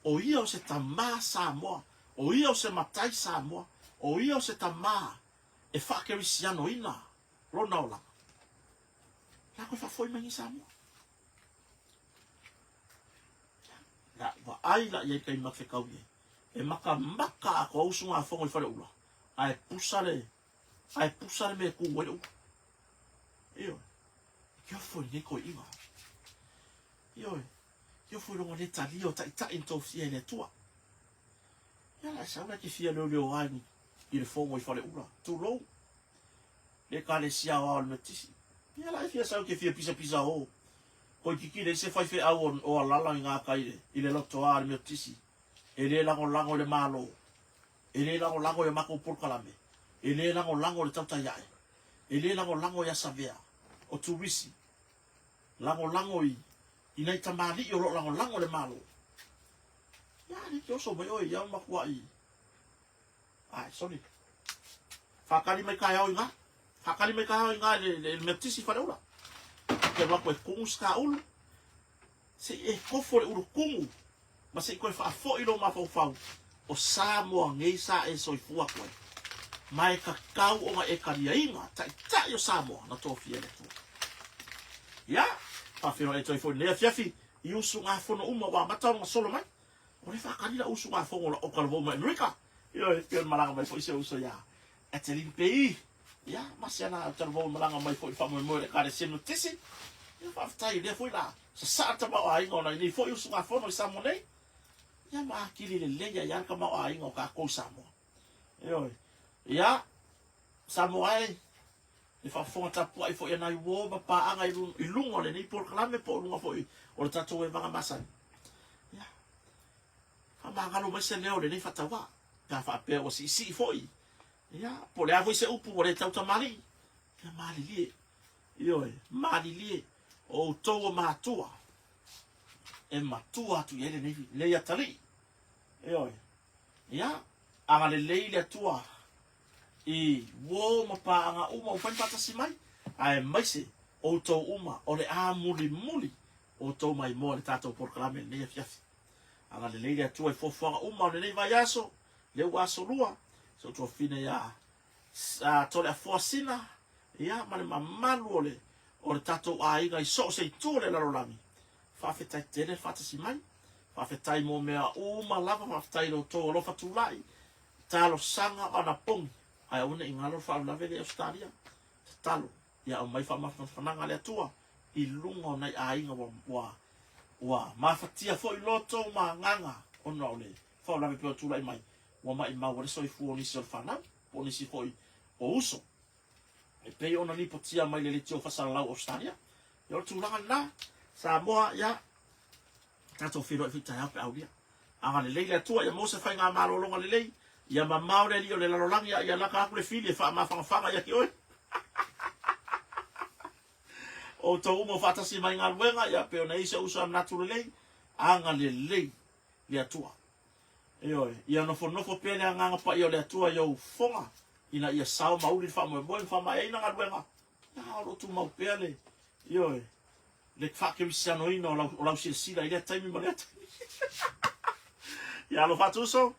o ia o se tamā Samoa, o ia o se matai Samoa, o ia o se tamā e faakerisianoina lona olaga. La toe faafoi mai nei Samoa. La vaai la i ai taimi ma te fetau i ai. E makamaka atoa usugafono i Faleula, ae pusa le, ae pusa le mea e tu ai le ulu. Ioe. E ofo i lenei toeaina. Ioe. E ofo i lona le talia o taitai na tofia e le Atua. Ia la e sau la e te fia leoleoa i le fono i Faleula. Tulou. Le Ekalesia Aoao o le Metotisi. Ia la e fia sau e te fia pisapisa o. Toeitiiti leai se faifeau o alala i gatai i le lotoa a le Metotisi e le lagolago i le Malo, e le lagolago i a matou polokalame, e le lagolago i le tautai ae, e le lagolago ia Savea, o Turisi, lagolago i i nai tamalii o lo o lagolago i le Malo. Ia, alii te oso mai oe ia matuai. Ai, sorry. Whakari mai taeao i ngā. Whakari mai taeao i ngā i le, le Metotisi Whareura. Te alu atu e kumu ska ulu. Se i e kofo le ulu kumu. Ma se i koe whaafoi lo mafaufau. O Samoa nei sa e soifua atu ai. Ma e tatau ona e taliaina taitai o Samoa na tofia e le Atua. Ia, whawhenua e toi foi nei afiafi i usugafono uma ua amata ona solo mai. O le whakari la usugafono o Talavou mai Amerika. Ioe, pei ona malaga mai foi si ou uso ia Adeline Pei. Ia, ma si ana Talavou malaga mai foi i le faamoemoe o le Ekalesia Metotisi. Ia, faafetai i lea foi la sasaa le tamaoaiga ona i nei foi usugafono i Samoa nei. Ia, ma atili lelei ai lava le tamaoaiga o tatou i Samoa. Ioe. Ia, Samoa e, le faafofoga tapuai foi a nai uo ma paaga i luga o lenei polokalame po o luga foi o le tatou evaga masani. Ia, faamagalo mai se leo o lenei faatauvaa, pe a faapea ua siisii foi, ia, po o le a foi se upu ua le tau tamalii, ia malilie, ioe, malilie, o outou o matua, e matua atu i ai lenei, lenei atalii, ioe, ia, agalelei le Atua i uo ma paaga uma ua fai ma faatasi mai, aemaise outou uma o le a mulimuli outou maimoa i le tatou polokalame i lenei afiafi. Agalelei le Atua i fuafuaga uma o lenei vaiaso, lea ua asolua, si ou tuafafine ia Toleafoa Sina, ia, ma le mamalu o le, o le tatou aiga i so o se itu o le lalolagi. Faafetai tele le faatasi mai. Faafetai mo mea uma lava, faafetai i lo outou alofa tulai, talosaga o anapogi, ae aua ne i galo le faalavelave lea i Ausetalia. Tatalo, ia aumai faamafanafanaga a le Atua i luga o nai aiga ua, ua, ua mafatia foi loto ma agaga ona o le faalavelave pei ona tulai mai, ua maimau ai le soifua o nisi o le fanau, po o nisi foi o uso. E pei ona lipotia mai le leitio faasalalau o Ausetalia. Ia o le tulaga lena, Samoa, ia, tatou feiloai foi taeao pe aulia. Agalelei le Atua ia maua se faigamalologa lelei, ia mamao le alii o le lalolagi a ia laka atu le fili e faamafangafaga ia te oe. Outou uma o faatasi mai galuega, ia pei ona i ai se uso a manatu lelei, agalelei le Atua. Ioe, ia nofonofo pea le agaga paia o le Atua i ou fofoga, ina ia sao ma uli le faamoemoe ma faamaeaina galuega, a o lo o tumau pea le, ioe, le faakerisianoina o lau, o lau silasila i lea taimi ma lea taimi. Ia alofa atu uso,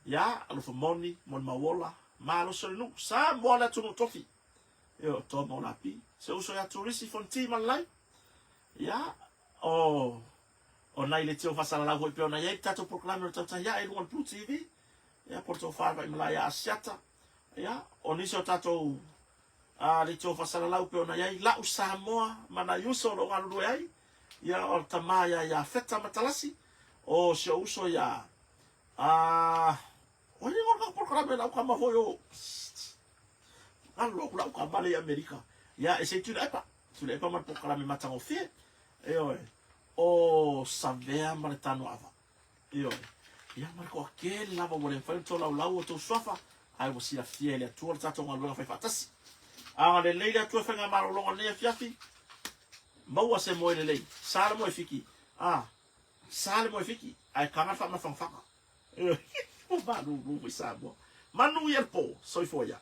ia alofa moni, molimau ola, malosi o le nuu, Samoa le atunuu tofi. Ioe, o Toa Maulapi, se uso ia Turisi Fonti ma le lai. Ia, o o nai leitio faasalalau foi pei ona i ai le tatou polokalame o le Tautai Ae i luga o le Blue TV. Ia, po o le tofa i Vaimalae ia Asiata. Ia, o nisi o tatou a leitio faasalalau pei ona i ai la'u Samoa ma nai uso o lo o galulue ai, ia o le tama ia Iafeta Matalasi, o si ou uso ia a o ai le polokalame lau tama foi o alu atu lau tama le i Amerika ia e se i Tuilaepa, Tuilaepa ma le polokalame matagofie, ioe, o Savea ma le Tanoava. Ioe. Ia, ma le toatele lava ua le mafai ona tolaulau o outou suafa, ae ua silafia e le Atua le tatou galuega fai faatasi. Agalelei le Atua i faigamalologa i lenei afiafi, maua se moe lelei. Sa le moe fiki. A. Sa le moe fiki, ae taga le faamafangafaga. Ua malulu foi Samoa. Manuia le po, soifua ia.